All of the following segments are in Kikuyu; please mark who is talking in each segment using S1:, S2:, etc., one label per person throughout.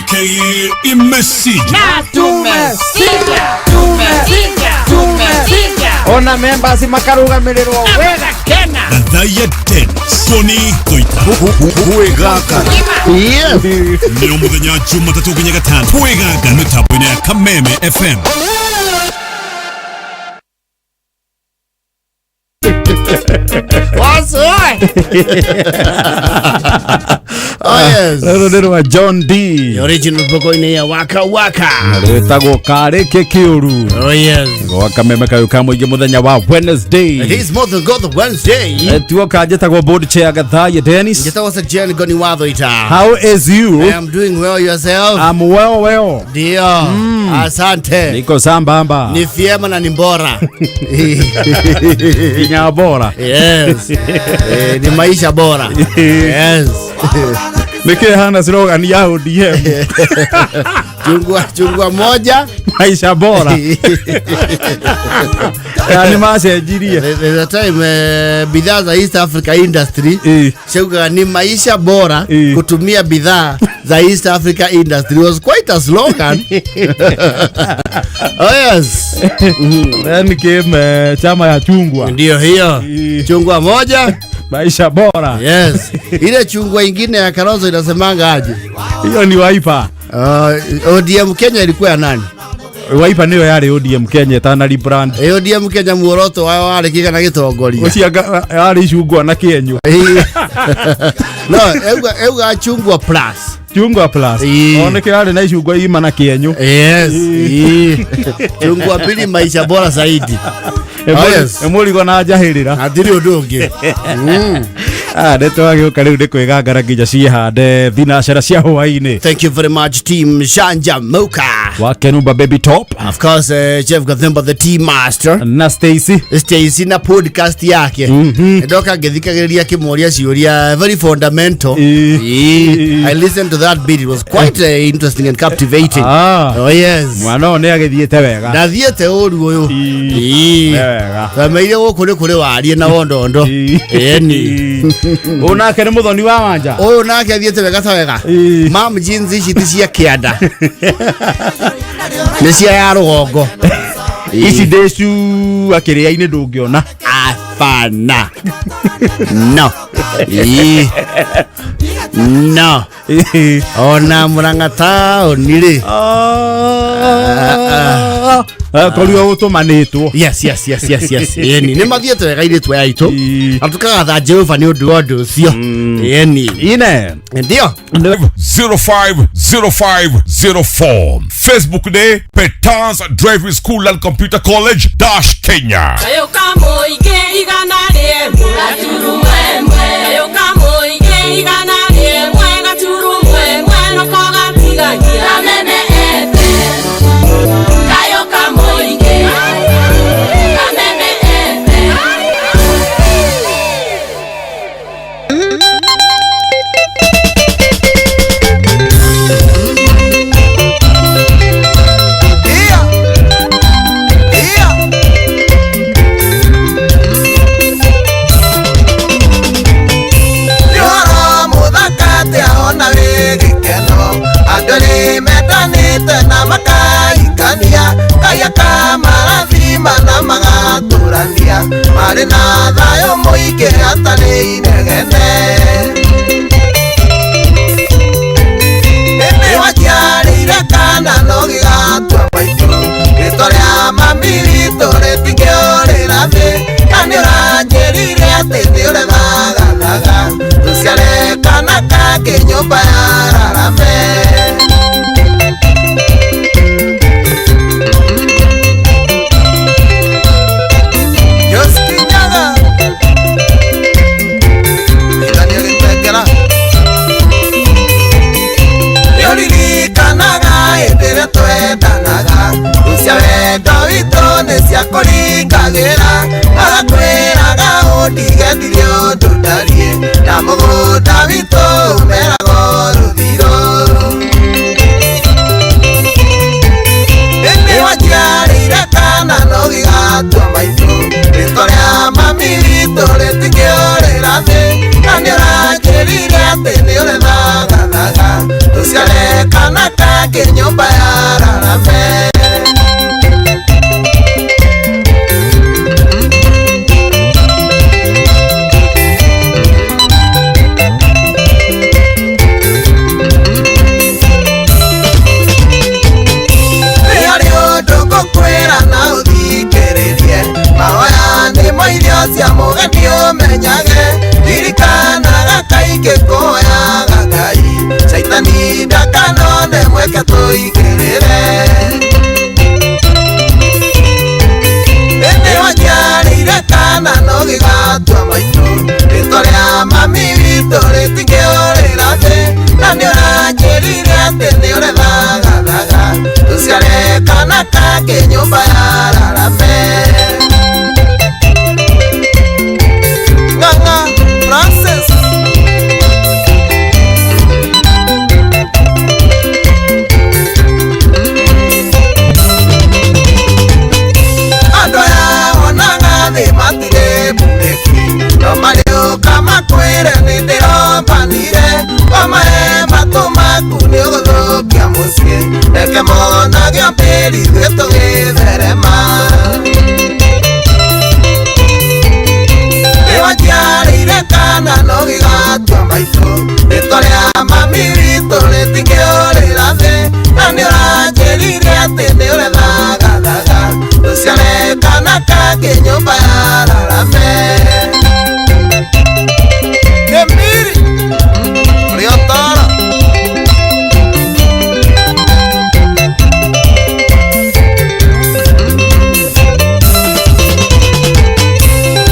S1: aka Imesija.
S2: Na tumesija, tumesija, tumesija.
S3: Ona members makarugamirĩrwo wega.
S2: Kena.
S1: Gathaiya Dennis, Tony Thoita.
S4: Kwĩganga.
S3: Yes.
S1: Nĩ o mũthenya Jumatatũ nginya Gatano. Kwĩganga mĩtambo-inĩ ya Kameme FM.
S4: What's up? Oh yes.
S5: Rũrũ nĩ rwa John D.
S4: The original bokoine ya Waka Waka.
S5: Rwĩtagwo karĩ kĩ kĩũru.
S4: Oh yes.
S5: Gwa Kameme kayũ ka mũingĩ mũthenya wa Wednesday.
S4: It is more than God Wednesday.
S5: Tuoka njĩtagwo board chair Gathaiya Dennis.
S4: Njĩtagwo Sir Jen Goni Wathoita.
S5: How is you?
S4: I am doing well yourself.
S5: I'm well well.
S4: Ndio. Asante.
S5: Niko sambamba.
S4: Ni vyema na ni bora.
S5: Kinya bora.
S4: Yes. Ni maisha bora. Yes.
S5: Nĩkĩ hana slogan ya ODM?
S4: Chungwa chungwa moja.
S5: Maisha bora. Yani macenjirie.
S4: There's a time bidhaa za East Africa Industry ciaugaga ni maisha bora kutumia bidhaa za East Africa Industry was quite a slogan. Oh yes.
S5: Then came chama ya chungwa.
S4: Ndio hiyo. Chungwa moja.
S5: Maisha bora.
S4: Yes. Ile chungwa ingine ya Kalonzo inasemanga aje?
S5: Hiyo ni Wiper.
S4: ODM Kenya ilikuwa ya nani?
S5: Wiper niyo yarĩ ODM Kenya ĩtana rebrand.
S4: ODM Kenya muoroto wao warĩ kĩgana gĩtongoria.
S5: Ũcio yarĩ icungwa na kĩenyũ.
S4: No, euga chungwa plus.
S5: Chungwa plus. One kĩrarĩ na icungwa ima na kĩenyũ.
S4: Yes. Chungwa mbili maisha bora zaidi. Oh, yes.
S5: Mũrigo na njahĩrĩra.
S4: Hatirĩ ũndũ ũngĩ.
S5: Nĩ twagĩũka rĩu nĩ kwĩgangara nginya ciĩhande thinacara cia hwaĩ-inĩ.
S4: Thank you very much team Janja Moka.
S5: Wa Kenumba Baby Top.
S4: Of course, Jeff Gathemba the team master.
S5: Na Stacy.
S4: Stacy na podcast yake. Ndoka ngĩthikagĩrĩria akĩmũria ciũria very fundamental. I listened to that bit. It was quite interesting and captivating. Oh yes.
S5: Mwana ũyũ nĩ agĩthiĩte wega.
S4: Ndathiĩte ũru ũyũ.
S5: Wega.
S4: Thameire gũkũ nĩ kũrĩ warie na wondondo. Ĩni.
S5: Ũyũ nake nĩ mũthoni wa wanja.
S4: Ũyũ nake athiĩte wega ta wega. Mam jeans ici ti cia kĩanda. Nĩ cia ya rũgongo.
S5: Ici ndĩcua kĩrĩa-inĩ ndũngĩona.
S4: Hapana. No. No. Ona Murang'a taũni rĩ.
S5: Korirwo gũtũmanĩtwo.
S4: Yes, yes, yes, yes, yes. Ĩni nĩ mathiĩte wega airĩtu aya aitũ. Na tũkagatha Jehova nĩ ũndũ wa ũndũ ũcio. Ĩni.
S5: Ine.
S4: Ndio.
S1: 050504. Facebook Day, Petans Driving School and Computer College dash Kenya.
S6: Marĩ na thayũ mũingĩ hatarĩ inegene. Ĩndĩ waciarĩire kana no gĩgatua maitũ. Rĩtwa rĩa mami witũ rĩtingĩũrĩra thĩ. Na nĩũranjĩrire atĩ nĩũregathathaga. Tũciare kana kangĩ nyũmba ya rarame. Kũringagĩra agakwĩraga ũndigendirie ũndũ ndariĩ na mũgũnda witũ ũmeraga ũrũthiĩ. nĩ ũranjĩrire atĩ nĩ ũrethagathaga tũciare kana kangĩ nyũmba ya rarame. Ng'ang'a Francis andũ aya wonaga thĩ matirĩ mbunĩki no marĩũka makwĩre nĩ ndĩrombanire wamahe matũ maku nĩ ũgũthũkia mũciĩ reke monage mbĩri ithuĩ tũgĩtherema. Nĩwanjiarĩire kana no gĩgatua maitũ rĩtwa rĩa mami witũ rĩtingĩũrĩra thĩ na nĩ ũranjĩrire atĩ nĩ ũrethagathaga tũciare kana kangĩ nyũmba ya rarame. Kĩmiri ũrĩa ũtoro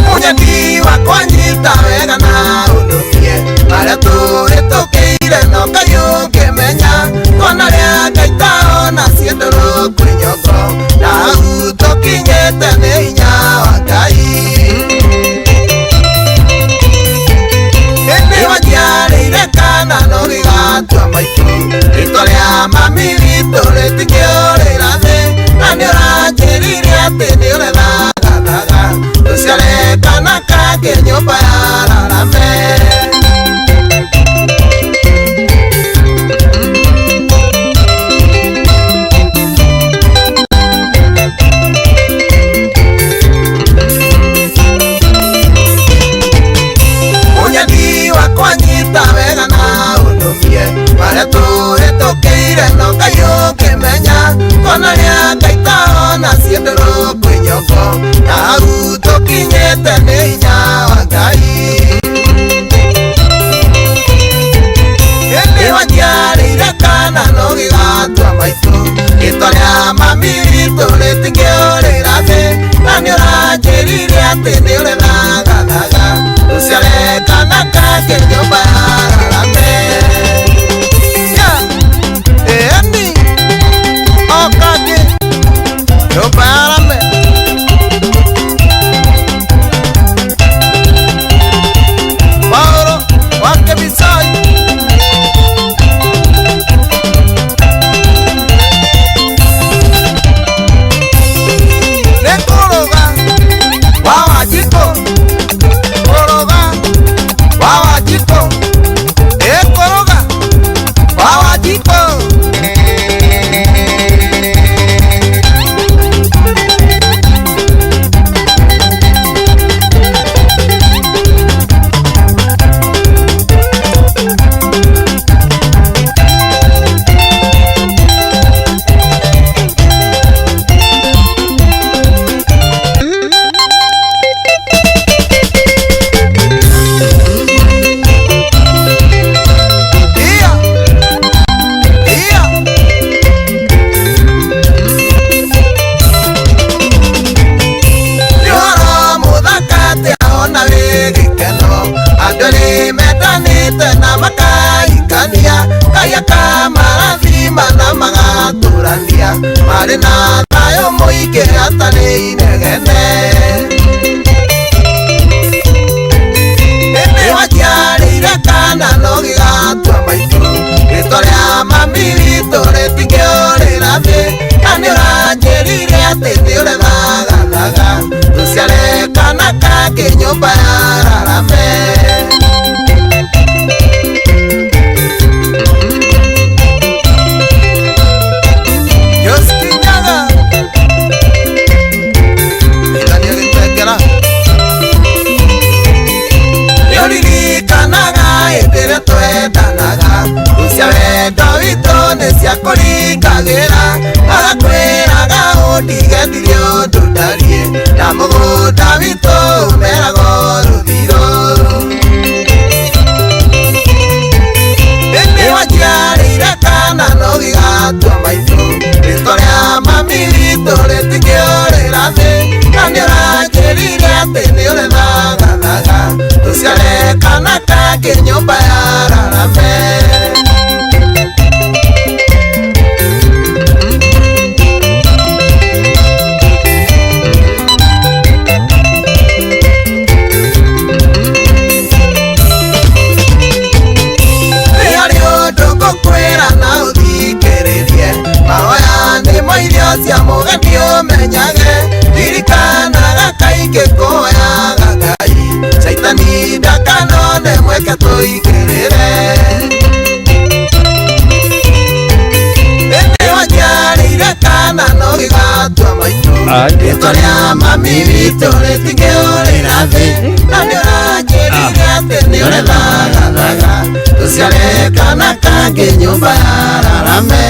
S6: mũnyeki wakwa nyita wega na ũnũmie marĩa tũhĩtũkĩire no Ngai ũngĩmenya kona rĩa Ngai taona ciĩ ndũrũ kwĩ nyongo na hau tũkinyĩte nĩ hinya wa Ngai. Nĩwanjiarĩire kana no gĩgatua maitũ rĩtwa rĩa mami witũ rĩtingĩũrĩra thĩ na nĩ ũranjĩrire atĩ nĩ ũrethagathaga tũciare kana kangĩ nyũmba ya rarame. Mũnyeni wakwa nyita wega na ũnũmie marĩa tũhĩtũkĩire no Ngai ũngĩmenya kona rĩa Ngai taona ciĩ ndũrũ kwĩ nyongo na hau tũkinyĩte nĩ hinya wa Ngai. Nĩwanjiarĩire kana no gĩgatua maitũ rĩtwa rĩa mami witũ rĩtingĩũrĩra thĩ na nĩ ũranjĩrire atĩ nĩ ũrethagathaga tũciare kana kangĩ nyũmba ya rarame. Ĩni o kangĩ nyũmba ya rame. Paũlũ wa Kĩbicoi nĩ kũrũga wa Wanjikũ kũrũga wa Wanjikũ ĩ kũrũga wa Wanjikũ. Iya iya nĩ ũhoro mũthaka atĩa ona wĩ gĩkeno andũ nĩ mendanĩte na makaikania Ngai akamarathima na magatũrania marĩ na thayũ mũingĩ hatarĩ inegene. Nĩwanjiarĩire kana no gĩgatua maitũ rĩtwa rĩa mami witũ rĩtingĩũrĩra thĩ na nĩ ũranjĩrire atĩ nĩ ũrethagathaga tũciare kana kangĩ nyũmba ya rarame. Joskinyaga Ithania gĩtengera nĩũririkanaga hĩndĩ ĩrĩa twendanaga cia wendo witũ nĩ ciakũringagĩra agakwĩraga ũndige ndirĩ ũndũ ndariĩ na mũgũnda witũ ũmeragwo rũthiro. Nĩwanjiarĩire kana no gĩgatua maitũ rĩtwa rĩa mami witũ rĩtingĩũrĩra thĩ na nĩ ũranjĩrire atĩ nĩ ũrethagathaga tũciare kana kangĩ nyũmba ya rarame. Reke tũigĩrĩre. Ĩndĩ wanjiarĩire kana no gĩgatua maitũ. Rĩtwa rĩa mami witũ rĩtingĩũrĩra thĩ. Na nĩũranjĩrire atĩ nĩũrethagathaga. Tũciare kana kangĩ nyũmba yararame.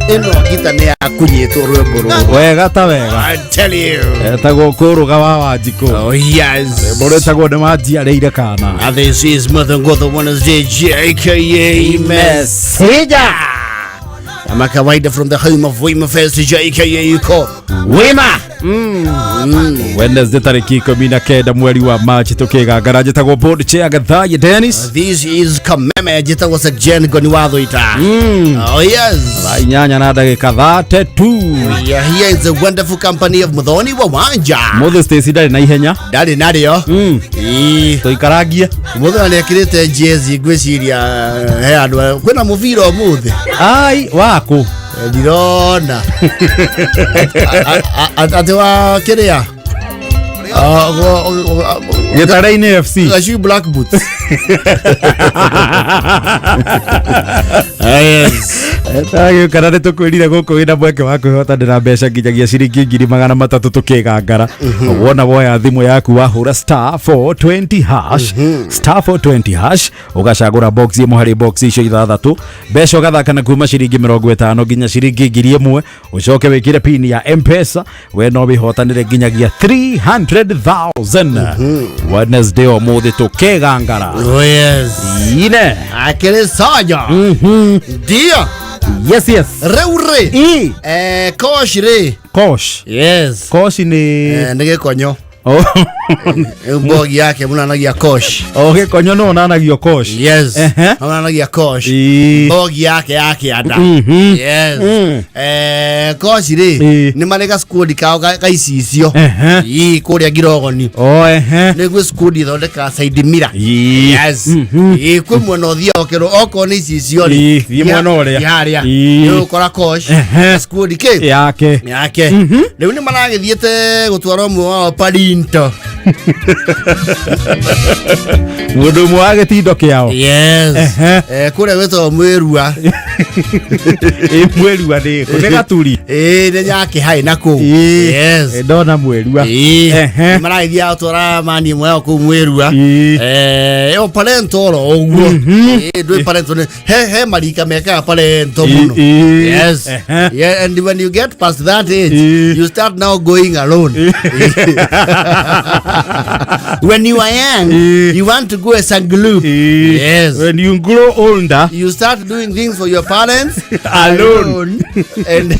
S4: Ĩno ngita nĩ ya kũnyitwo rwĩmbo rũrũ.
S5: Wega ta wega.
S4: I tell you.
S5: Etagwo kũrũga wa Wanjikũ.
S4: Oh yes.
S5: Rwĩmbo rwĩtagwo nĩ wanjiarĩire kana.
S4: And this is Mother Ngotho Wednesday, JKA Messenger. Kama kawaida from the home of Wema Fest, JKA yuko Wema.
S5: Wednesday tarĩki 19 mweri wa Machi tũkĩgangara njĩtagwo board chair Gathaiya Dennis.
S4: This is Kameme jitagwo Sir Jen Goni Wathoita. Oh yes.
S5: Thaa inyanya na ndagĩka 32.
S4: We are here in the wonderful company of Muthoni wa Wanja.
S5: Mũthĩ Stacy ndarĩ na ihenya.
S4: Ndarĩ narĩo. Ĩĩ.
S5: Tũikarangie.
S4: Mũthĩ na nĩekĩrĩte jezi ngwĩciria he andũ kwĩna mũbira ũmũthĩ.
S5: Ai waku.
S4: Ndirona. Atĩ wa kĩrĩa?
S5: Gĩtare-inĩ FC.
S4: Gacui Black Boots. Yes.
S5: Tagĩũkana nĩ tũkwĩrire gũkũ wĩna mweke wa kwĩhotanĩra mbeca nginyagia ciringi 300,000 tũkĩgangara. Wona woya thimũ yaku wahũra star 420 hash, star 420 hash, ũgacagũra box ĩmwe harĩ box icio ithathatũ, mbeca ũgathaka na kuma ciringi 50 nginya ciringi 1000, ũcoke wĩkĩre pin ya M-Pesa, we no wĩhotanĩre nginyagia 300,000. Wednesday ũmũthĩ tũkĩgangara.
S4: Oh yes.
S5: Ine.
S4: Akĩrĩ sojo. Ndio.
S5: Yes, yes.
S4: Rĩu rĩ.
S5: I.
S4: Kosh rĩ.
S5: Kosh.
S4: Yes.
S5: Kosh nĩ
S4: Nĩ gĩkonyo.
S5: Oh.
S4: Rĩu mbogi yake mũnanagia kosh.
S5: O gĩkonyo no onanagio kosh.
S4: Yes.
S5: Ehe.
S4: Mũnanagia kosh.
S5: Ii.
S4: Mbogi yake ya kĩanda. Yes. Kosh rĩ
S5: Ii.
S4: nĩ marĩ gacukundi kao ga icicio.
S5: Ehe.
S4: Ii kũrĩa Ngirogoni.
S5: O ehe.
S4: Nĩ gwĩ skundi ithondekaga side mirror.
S5: Ii.
S4: Yes. Ii kwĩ mwena ũthiaga ũkerwo okorwo nĩ icicio rĩ.
S5: Ii, thiĩ mwena ũrĩa.
S4: Thiĩ harĩa.
S5: Ii.
S4: Nĩ ũgũkora kosh.
S5: Ehe.
S4: Gaskundi kĩ?
S5: Yake.
S4: Yake. Rĩu nĩ maragĩthiĩte gũtwara ũmwe wao Parinto.
S5: Mũndũ ũmwe wa gĩtindo kĩao.
S4: Yes.
S5: Ehe.
S4: Kũrĩa gwĩtagwo Mwĩrua.
S5: Ĩ Mwĩrua nĩ kũ? Nĩ Gaturi.
S4: Ĩĩ nĩ Nyakĩhai na kũu.
S5: Ii.
S4: Yes.
S5: Ĩ, ndona Mwĩrua.
S4: Ĩĩ.
S5: Ehe.
S4: Nĩ maragĩthiaga gũtwara mani ĩmwe yao kũu Mwĩrua.
S5: Ii.
S4: Ĩyo parento oro ũguo. Ĩĩ ndwĩ parento nĩ he marika mekaga parento mũno.
S5: Ii.
S4: Yes.
S5: Ehe.
S4: Yeah, and when you get past that age,
S5: Ii.
S4: you start now going alone. When you are young,
S5: Ii.
S4: you want to go as a group.
S5: Ii.
S4: Yes.
S5: When you grow older,
S4: You start doing things for your parents
S5: Alone.
S4: And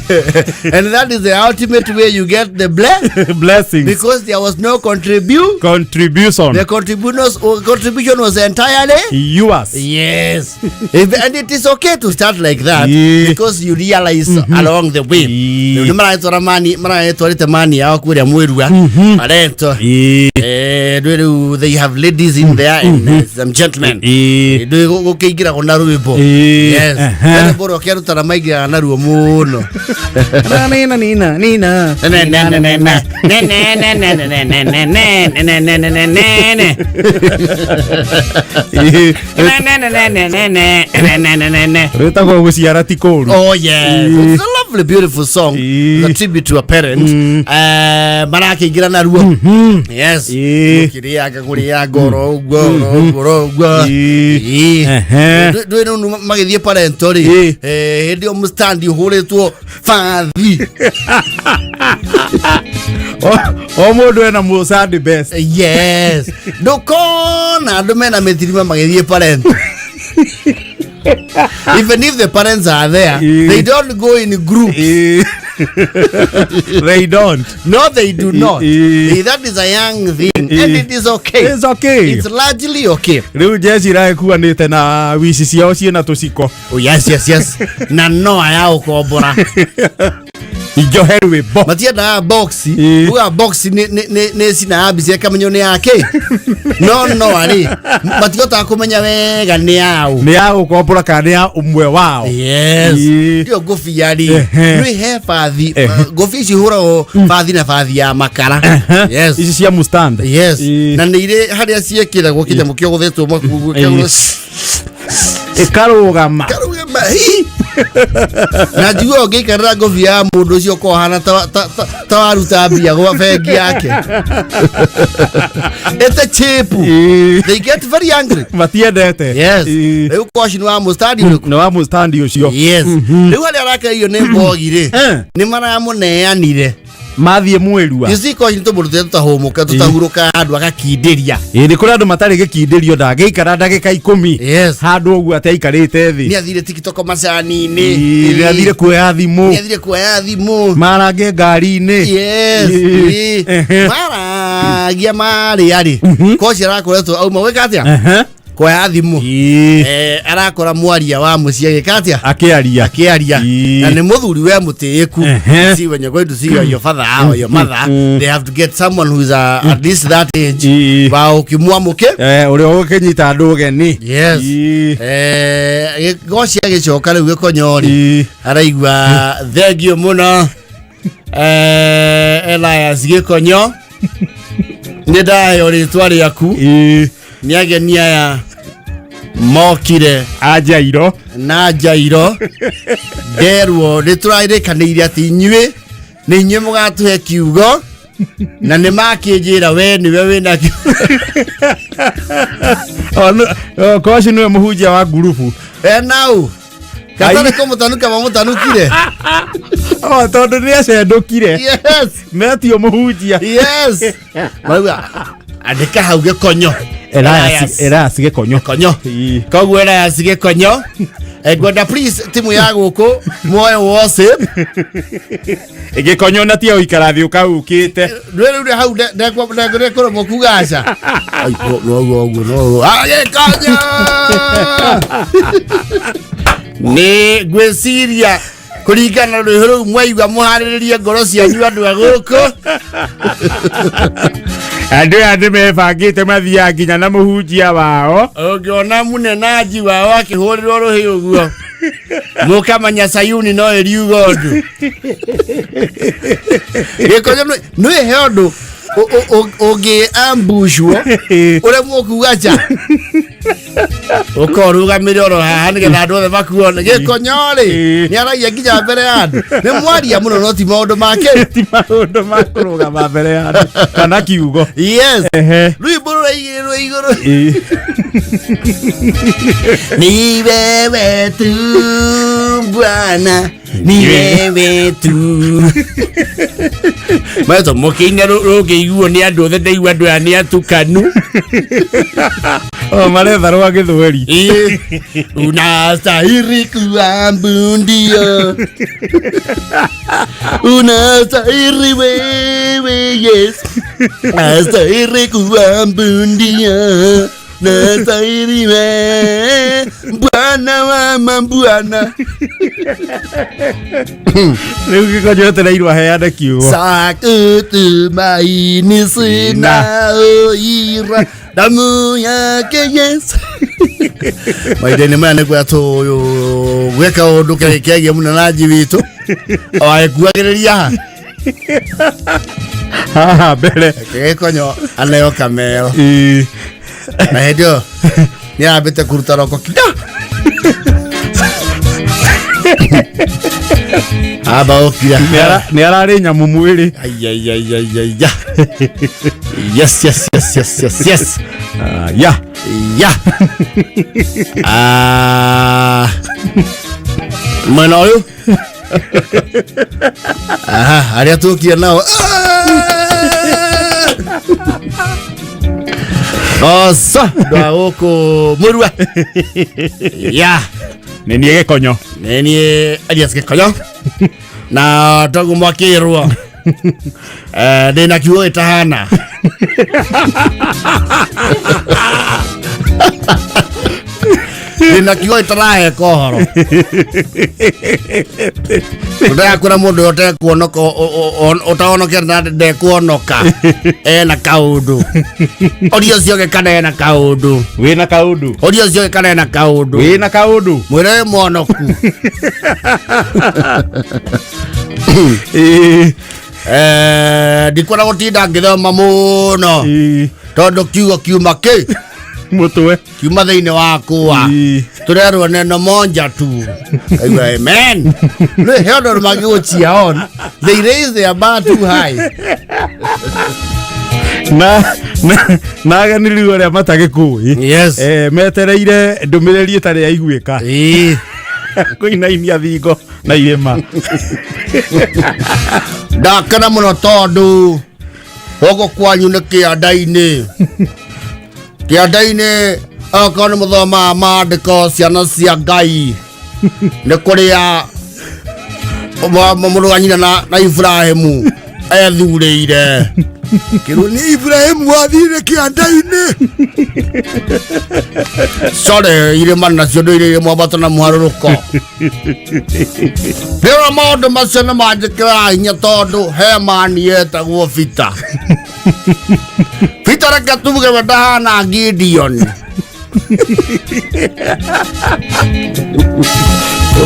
S4: and that is the ultimate way you get the
S5: blessings.
S4: because there was no contribute.
S5: Contribution.
S4: The contribution was entirely
S5: Yours.
S4: Yes. And it is okay to start like that
S5: Yeah.
S4: because you realize along the way.
S5: Yeah.
S4: Rĩu nĩ maragĩtwara mani maragĩtwarĩte mani yao kũrĩa Mwĩrua marento.
S5: Ii.
S4: Ndwĩ rĩu they have ladies in there and some gentlemen.
S5: Ii.
S4: Ndwĩ gũkĩingĩragwo na rwĩmbo.
S5: Ii.
S4: Yes.
S5: Ehe.
S4: Rwĩmbo rwa kĩarutana maingĩraga naruo mũno.
S5: Nina nina nina.
S4: Ne, ne, ne, ne, ne. Ne, ne, ne, ne, ne, ne, ne, ne, ne, ne, ne, ne, ne, ne.
S5: Ii.
S4: Ne, ne, ne, ne, ne, ne, ne, ne, ne, ne, ne, ne.
S5: Rwĩtagwo gũciara ti kũũru.
S4: Oh yes, it's a lovely beautiful song.
S5: Ii.
S4: It's a tribute to a parent. Marakĩingĩra naruo. Yes.
S5: Ii.
S4: Kĩrĩanga kũrĩanga oro ũguo oro ũguo oro ũguo.
S5: Ii.
S4: Ii.
S5: Ehe.
S4: Ndwĩ rĩu magĩthiĩ parento rĩ.
S5: Ii.
S4: Hĩndĩ ĩyo mũstandi ũhũrĩtwo bathi.
S5: O mũndũ ena mũsandi best.
S4: Yes. Ndũkona andũ mena mĩtirima magĩthiĩ parento. Even if the parents are there,
S5: Ii.
S4: they don't go in groups.
S5: Ii. They don't.
S4: No, they do not.
S5: Ii.
S4: That is a young thing, and it is okay.
S5: It's okay.
S4: It's largely okay.
S5: Rĩu jeshi iragĩkuanĩte na wici ciao ciĩna tũciko.
S4: Oh, yes, yes, yes. Na noa ya ũkombora.
S5: Injohe rwĩmbo.
S4: Matiendaga box.
S5: Ĩĩ.
S4: Uga box nĩ cina mbica ĩkamenywo nĩ yake, no no arĩ matihotaga kũmenya wega nĩ yaũ.
S5: Nĩ ya gũkombora kana nĩ ya ũmwe wao?
S4: Yes.
S5: Ĩĩ.
S4: Ndio ngũbia rĩ, nĩ he bathi. Ngũbia ici ihũragwo bathi na bathi ya makara. Yes.
S5: Ici cia mustand.
S4: Yes.
S5: Ĩĩ.
S4: Na nĩ irĩ harĩa ciĩkĩragwo kĩnyamũ kĩogothetwo makugu.
S5: Ĩkarũgama.
S4: Karugama hi. Na njigua ũngĩikarĩra ngũbia ya mũndũ ũcio ũkorwo hana ta waruta mbia gwa bengi yake ĩte chip.
S5: Ĩĩ.
S4: They get very angry.
S5: Matiendete.
S4: Yes.
S5: Ĩĩ.
S4: Rĩu koci nĩ wa mũstandi ũrĩkũ?
S5: Nĩ wa mustandi ũcio.
S4: Yes, rĩu harĩa arakereirio nĩ mbogi rĩ, nĩ maramũneanire.
S5: Mathiĩ mwĩrua.
S4: You see, koci nĩ tũmũndũ tũrĩa tũtahũmũka, tũtahurũka handũ agakindĩria.
S5: Ĩĩ, nĩ kũrĩ andũ matarĩ gĩkindĩrio, ndangĩikara ndagĩka 10
S4: Yes.
S5: handũ ũguo atĩ aikarĩte thĩ.
S4: Nĩ athire TikTok macani-inĩ.
S5: Ĩĩ, nĩ athire kuoya thimũ.
S4: Nĩ athire kuoya thimũ.
S5: Marange ngari-inĩ.
S4: Yes.
S5: Ĩĩ.
S4: Ĩĩ. Maragia marĩa rĩ, koci arakoretwo auma gwĩka atĩa? Kuoya thimũ.
S5: Ĩĩ.
S4: Arakora mwaria wa mũciĩ agĩka atĩa?
S5: Akĩaria.
S4: Akĩaria.
S5: Ĩĩ.
S4: Na nĩ mũthuri we mũtĩĩku. See, when you're going to see your father or your mother, they have to get someone who is at least that age wa ũkĩmwamũke.
S5: Ũrĩa ũgũkĩnyita andũ ũgeni.
S4: Yes.
S5: Ĩĩ.
S4: Goci agĩcoka rĩu gĩkonyo rĩ,
S5: Ĩĩ.
S4: araigua thengio mũno, Elias Gĩkonyo, nĩ ndaheo rĩtwa rĩaku.
S5: Ĩĩ.
S4: Nĩ ageni aya mokire.
S5: Anjairo.
S4: Na njairo nderwo nĩ tũrarĩkanĩire atĩ inyuĩ nĩ inyuĩ mũgatũhe kiugo, na nĩ makĩnjĩra we nĩwe wĩna kiugo.
S5: Koci nĩwe mũhunjia wa ngurubu.
S4: Enau katarĩ kũmũtanuka mamũtanukire.
S5: O, tondũ nĩ acendũkire.
S4: Yes.
S5: Metio mũhunjia.
S4: Yes, marauga andĩka hau Gĩkonyo.
S5: Elias, Elias Gĩkonyo.
S4: Konyo.
S5: Ĩĩ.
S4: Koguo Elias Gĩkonyo, ngwenda please timu ya gũkũ muoe wose.
S5: Gĩkonyo na tia gũikara thĩ ũkaukĩte.
S4: Rĩu hau ndekũremwo kuga aca. Ai, noguo ũguo noguo. Ah, Gĩkonyo nĩ ngwĩciria kũringana na rwĩho rũu mwaigua mũharĩrĩrie ngoro cianyu andũ a gũkũ.
S5: Andũ aya nĩ mebangĩte mathiaga nginya na mũhunjia wao.
S4: Ũngĩona mũnenaji wao akĩhũrĩrwo rũhĩ ũguo, mũkamenya Sayuni no ĩriuga ũndũ. Gĩkonyo nĩ he ũndũ ũngĩ ambushwo ũremwo kuga ca, ũkorwo ũrũgamĩre oro haha nĩgetha andũ othe makuone. Gĩkonyo rĩ, nĩ aragia nginya mbere ya andũ, nĩ mwaria mũno, no ti maũndũ make.
S5: Ti maũndũ ma kũrũgama mbere ya andũ kana kiugo.
S4: Yes. Rwĩmbo rũraigĩrĩrwo igũrũ.
S5: Ĩĩ.
S4: Ni wewe tu Bwana, ni wewe tu. Maetho mũkĩina rũngĩiguo nĩ andũ othe, ndaigua andũ aya nĩ atukanu.
S5: O maretha rwa gĩthweri.
S4: Ĩĩ. Unastahili kuabudiwa, unastahili wewe, yes, unastahili kuabudiwa, unastahili wewe Bwana wa mabwana.
S5: Rĩu Gĩkonyo etereirwo aheane kiugo.
S4: Sakutumaini sina oira damu yake Yesu. Mahinda-inĩ maya nĩ kwatũ gwĩka ũndũ kegiĩ mũnenaji witũ o agĩkuagĩrĩria ha.
S5: Haha mbere.
S4: Gĩkonyo aneo kamero.
S5: Ĩĩ.
S4: Na hĩndĩ ĩyo nĩ arambĩte kũruta roko kinda amba ũkira.
S5: Nĩ ararĩ nyamũ mwĩrĩ.
S4: Ai, ai, ai, ai, ai, ya. Yes, yes, yes, yes, yes, yes.
S5: Ah, ya.
S4: Ya. Ah. Mwena ũyũ. Aha, arĩa tũkire nao. Osa, andũ a gũkũ mũrua. Ya.
S5: Nĩ niĩ Gĩkonyo.
S4: Nĩ niĩ Elias Gĩkonyo. Na toguo mwakĩrwo. Ndĩna kiugo gĩtahana. Ndĩna kiugo itaraheka ũhoro. Ndĩrakwĩra mũndũ ũyũ ũtekuonoka ũtahonokete na ndekuonoka ena kaũndũ. Ũria ũcio ũngĩ kana ena kaũndũ.
S5: Wĩna kaũndũ.
S4: Ũria ũcio ũngĩ kana ena kaũndũ.
S5: Wĩna kaũndũ.
S4: Mwĩre wĩ mwonoku.
S5: Ĩĩ.
S4: Ndikwenda gũtinda ngĩthoma mũno
S5: Ĩĩ.
S4: tondũ kiugo kiuma kĩ
S5: Mũtwe.
S4: Kiuma thĩinĩ wakwa.
S5: Ĩĩ.
S4: Tũrerwo neno monja tu. Aigua, amen. Nĩ he ũndũ mangĩgũchia on they raise their bar too high.
S5: Na ageni rĩu arĩa matagĩkũĩ
S4: Yes.
S5: Metereire ndũmĩrĩri ĩtarĩ yaiguĩka
S4: Ĩĩ.
S5: kũinainia thingo na irĩma.
S4: Ndakena mũno tondũ gũkũ kwanyu nĩ kĩanda-inĩ. Kĩanda-inĩ okorwo nĩ mũthomaga maandĩko ciana cia Ngai nĩ kũrĩa mũrũ wa nyina na Ibrahimu ethurĩire. Kĩrwo nĩ Ibrahimu wathire kĩanda-inĩ. Sorry, irĩma nacio ndũire mwambato na mũharũrũko. Rĩrĩa maũndũ macio nĩ manjĩkĩraga hinya tondũ he mani etagwo Peter. Peter reke tuge we ndahana Gideon.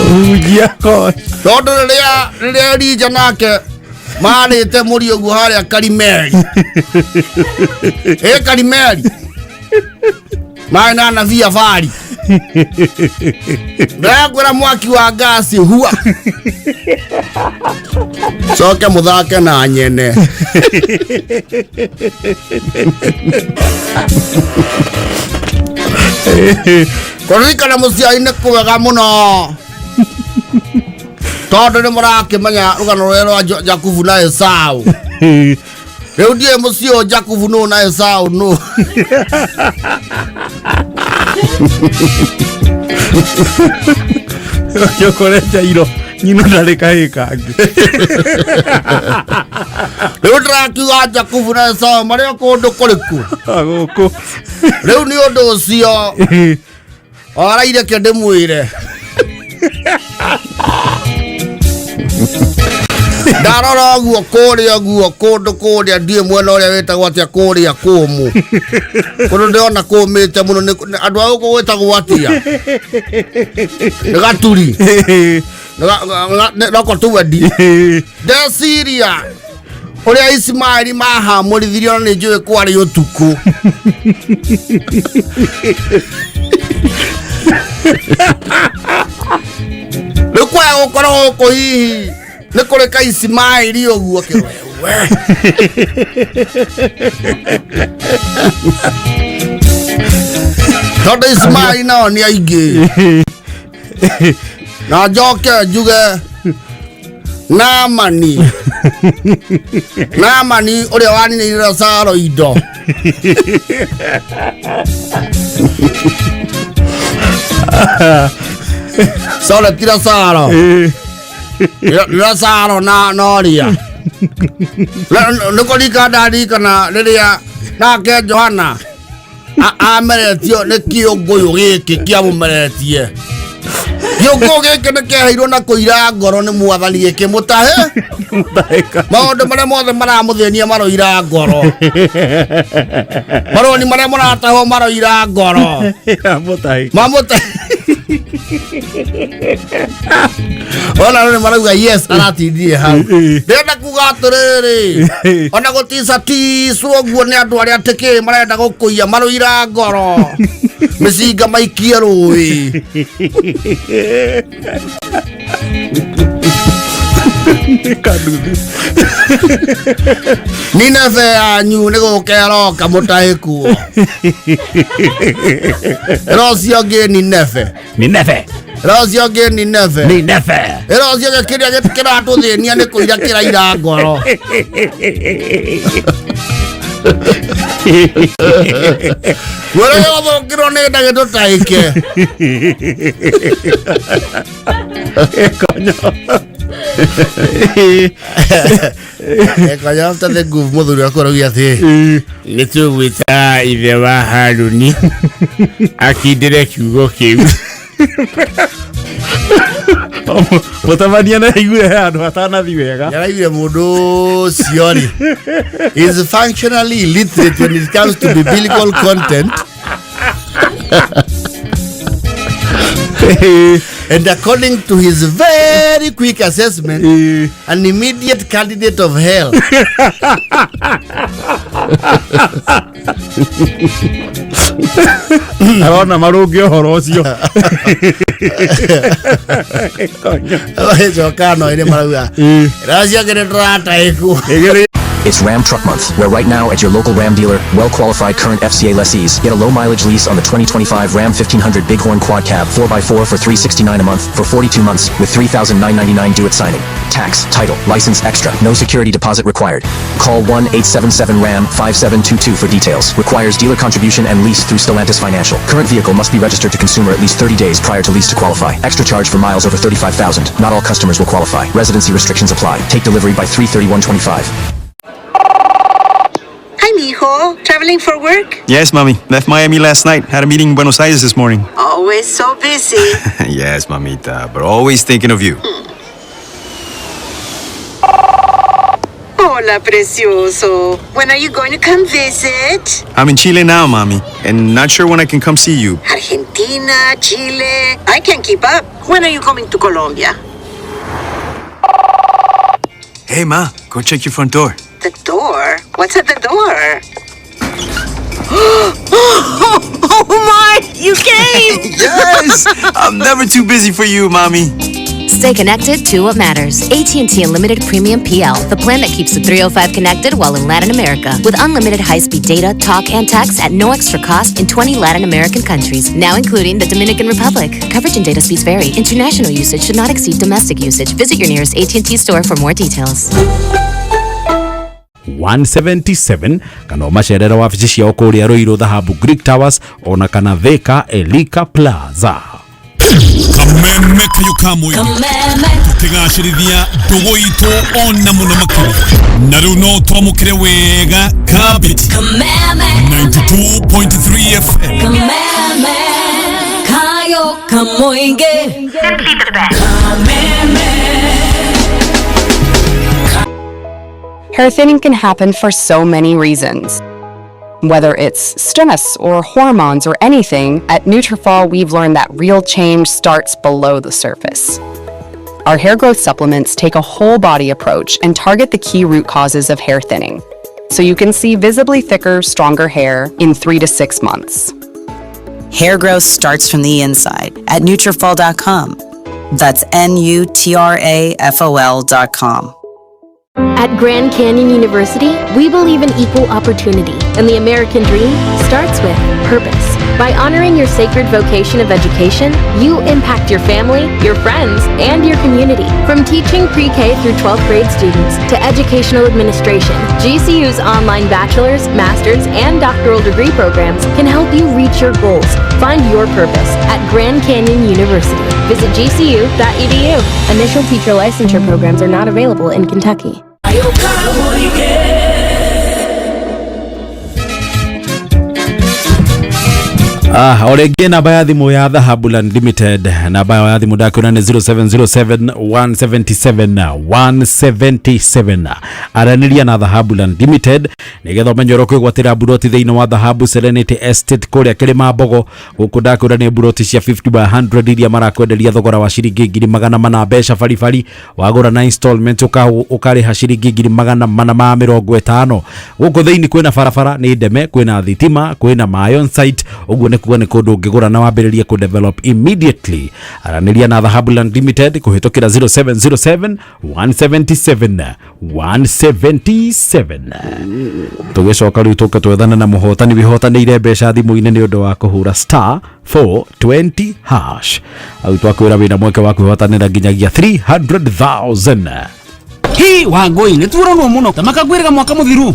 S5: Hunjia ko.
S4: Tondũ rĩrĩa Elija nake marĩte mũriũ ũguo harĩa Karimeli. Ĩ Karimeli. Marĩ na anabii a Baali. Ndĩrakwĩra mwaki wa ngasi hua. Coke mũthake na nyene. Kũririkana mũciari nĩ kwega mũno tondũ nĩ mũrakĩmenya rũgano rũrĩa rwa Jakubu na Esau. Rĩu ndiũĩ mũciĩ ũyũ Jakubu nũ na Esau nũ.
S5: Ũkore Jairo nyina ndarĩ kahĩĩ kangĩ.
S4: Rĩu ndĩrakiuga Jakubu na Esau marĩ o kũndũ kũrĩkũ.
S5: Gũkũ.
S4: Rĩu nĩ ũndũ ũcio oraire ke ndĩmwĩre. Ndarora ũguo kũrĩa ũguo kũndũ kũrĩa ndiũĩ mwena ũrĩa wĩtagwo atĩa kũrĩa kũmũ. Kũndũ ndĩrona kũmĩte mũno nĩ andũ a gũkũ gwĩtagwo atĩa? Nĩ Gaturi. Nĩ roko tuwendi. Ndeciria ũrĩa Ismaeli mahamũrithirio na nĩ njũĩ kwarĩ ũtukũ. Rĩu kwaya gũkorwo gũkũ hihi nĩ kũrĩ ka Ismaeli ũguo kĩwewe. Tondũ Ismaeli nao nĩ aingĩ. Na njoke njuge Naamani. Naamani ũrĩa waninĩire Lazaro indo. Sorry, ti Lazaro. Nĩ Lazaro na noria. Nĩ kũrika ndarikana rĩrĩa nake Johana ameretio nĩ kĩũngũyũ gĩkĩ kĩamũmeretie. Kĩũngũyũ gĩkĩ nĩ kĩaheirwo na kũira ngoro nĩ mwathani gĩkĩmũtahe. Maũndũ marĩa mothe maramũthĩnia maroira ngoro. Maroni marĩa mũratahwo maroira ngoro. Mamũtahe. Ona rĩu marauga yes aratindire hau. Ndĩrenda kuga atĩrĩrĩ ona gũticaticwo ũguo nĩ andũ arĩa atĩ kĩ marenda gũkũiya maroira ngoro. Mĩcinga maikie rũĩ. Nineve yanyu nĩ gũka ĩroka mũtahĩkuo. Ĩro ũcio ũngĩ Nineve.
S5: Nineve.
S4: Ĩro ũcio ũngĩ Nineve.
S5: Nineve.
S4: Ĩro ũcio ũngĩ kĩrĩa kĩratũthĩnia nĩ kũira kĩraira ngoro. Mwĩrĩ gũthũkirwo nĩ nda gĩtũtaĩke. Ekonyo after the goof mũthuri wakwa arauga atĩ nĩ tũgwĩta ithe wa Haruni akindĩre kiugo kĩu.
S5: Mũtabania nĩ aiguire he handũ hatanathi wega.
S4: Nĩaraiguire mũndũ ũcio rĩ is functionally illiterate when it comes to biblical content and according to his very quick assessment, an immediate candidate of hell.
S5: Arona marũnge ũhoro ũcio.
S4: Coka no ĩrĩ marauga racio nĩ tũrataĩkwo.
S7: It's Ram Truck Month, where right now at your local Ram dealer, well-qualified current FCA lessees get a low-mileage lease on the 2025 Ram 1500 Bighorn Quad Cab 4x4 for $369 a month for 42 months with $3,999 due at signing. Tax, title, license extra, no security deposit required. Call 1-877-RAM-5722 for details. Requires dealer contribution and lease through Stellantis Financial. Current vehicle must be registered to consumer at least 30 days prior to lease to qualify. Extra charge for miles over 35,000. Not all customers will qualify. Residency restrictions apply. Take delivery by 3/31/25.
S8: Hi, mijo. Traveling for work?
S9: Yes, mommy. Left Miami last night. Had a meeting in Buenos Aires this morning.
S8: Always so busy.
S9: Yes, mamita, but always thinking of you.
S8: Hola, precioso. When are you going to come visit?
S9: I'm in Chile now, mommy, and not sure when I can come see you.
S8: Argentina, Chile. I can't keep up. When are you coming to Colombia?
S9: Hey, ma, go check your front door.
S8: The door? What's at the door? Oh my! You came!
S9: Yes! I'm never too busy for you, mommy.
S10: Stay connected to what matters. AT&T Unlimited Premium PL, the plan that keeps the 305 connected while in Latin America. With unlimited high-speed data, talk, and text at no extra cost in 20 Latin American countries, now including the Dominican Republic. Coverage and data speeds vary. International usage should not exceed domestic usage. Visit your nearest AT&T store for more details.
S5: 177 kana ũmacerere wabici ciao kũrĩa Ruiru Dhahabu Greek Towers ona kana Thika Elika Plaza.
S1: Kameme kayo kamwe tukigacĩrithia ndũgũ itũ ona mũno makĩria na rĩu no twamũkĩre wega kabiti 92.3 FM.
S10: Kayo Kamoinge. Kameme.
S11: Hair thinning can happen for so many reasons. Whether it's stress or hormones or anything, at Nutrafol we've learned that real change starts below the surface. Our hair growth supplements take a whole body approach and target the key root causes of hair thinning, so you can see visibly thicker, stronger hair in 3 to 6 months.
S12: Hair growth starts from the inside at Nutrafol.com. That's Nutrafol.com.
S13: At Grand Canyon University, we believe in equal opportunity, and the American dream starts with purpose. By honoring your sacred vocation of education, you impact your family, your friends, and your community. From teaching pre-K through 12th grade students to educational administration, GCU's online bachelor's, master's, and doctoral degree programs can help you reach your goals. Find your purpose at Grand Canyon University. Visit gcu.edu. Initial teacher licensure programs are not available in Kentucky.
S5: Ah, o rĩngĩ namba ya thimũ ya Dhahabu Land Limited, namba ya thimũ ndakwĩra nĩ 0707 177 177. Aranĩria na Dhahabu Land Limited nĩgetha ũmenye ũrĩa ũkwĩgwatĩra mburoti thĩinĩ wa Dhahabu Serenity Estate kũrĩa Kĩrĩma Mbogo. Gũkũ ndakwĩra nĩ mburoti cia 50 by 100 iria marakwenderia thogora wa ciringi 400,000 mbeca baribari. Wagũra na installment ũkarĩha ciringi 450,000. Gũkũ thĩinĩ kwĩna barabara nĩ ndeme, kwĩna thitima, kwĩna maĩ on site, ũguo nĩ kuga nĩ kũndũ ũngĩgũra na wambĩrĩrie kũ develop immediately. Aranĩria na Dhahabu Land Limited kũhĩtũkĩra 0707 177 177. Tũgĩcoka rĩu tũke twethane na mũhotani wĩhotanĩire mbeca thimũ-inĩ nĩ ũndũ wa kũhũra star 420 hash. Au twakwĩra wĩna mweke wa kwĩhotanĩra nginyagia 300,000.
S2: Hi Wangui nĩ tuoranwo mũno ta makagwĩrĩga mwaka mũthiru.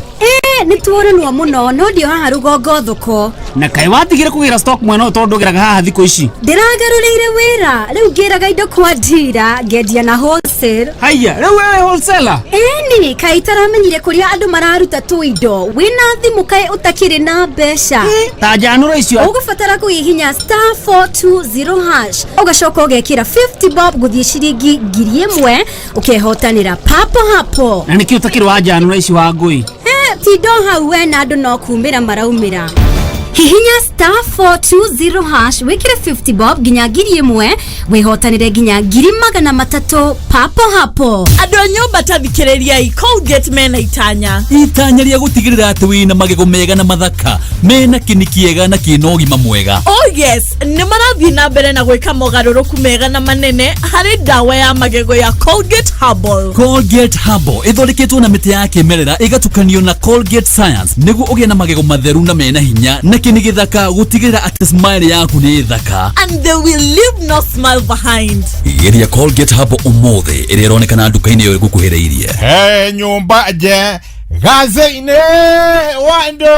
S14: Nĩ tuoranwo mũno no ndio haha rũgongo thoko.
S2: Na kaĩ watigire kũgĩra stock mwena ũyũ tondũ ndũgĩraga haha thikũ ici?
S14: Ndĩragarũrĩire wĩra rĩu ngĩraga indo kwa ndira ngendia na wholesale.
S2: Haiya rĩu wewe wholesaler?
S14: Ĩni kaĩ itaramenyire kũrĩa andũ mararuta tũindo wĩna thimũ kaĩ ũtakĩrĩ na mbeca.
S2: Ta njanũra icio.
S14: Ũgũbatara kũhihinya star 420 hash ũgacoka ũgekĩra 50 bob gũthiĩ ciringi 1000 ũkehotanĩra papo hapo.
S2: Na nĩkĩ ũtakĩrĩ wa njanũra ici Wangui?
S14: Tindo hau we na andũ no kumĩra maraumĩra. Hihinya star 420 hash wĩkĩre 50 bob nginya 1000 wĩhotanĩre nginya 300,000 papo hapo.
S15: Andũ a nyũmba ta thikĩrĩriai, Colgate mena itanya.
S1: Itanya rĩa gũtigĩrĩra atĩ wĩna magego mega na mathaka mena kĩni kĩega na kĩna ũgima mwega.
S15: Oh yes, nĩ marathiĩ na mbere na gwĩka mogarũrũku mega na manene harĩ ndawa ya magego ya Colgate Herbal.
S1: Colgate Herbal ĩthondeketwo na mĩtĩ ya kĩmerera ĩgatukanio na Colgate Science nĩguo ũgĩe na magego matheru na mena hinya na kĩni gĩthaka gũtigĩrĩra atĩ smile yaku nĩ thaka.
S15: And they will leave no smile behind.
S1: Geria Colgate Herbal ũmũthĩ ĩrĩa ĩronekana nduka-inĩ ĩyo ĩgũkuhĩrĩirie.
S16: He nyũmba nje gaze-inĩ wando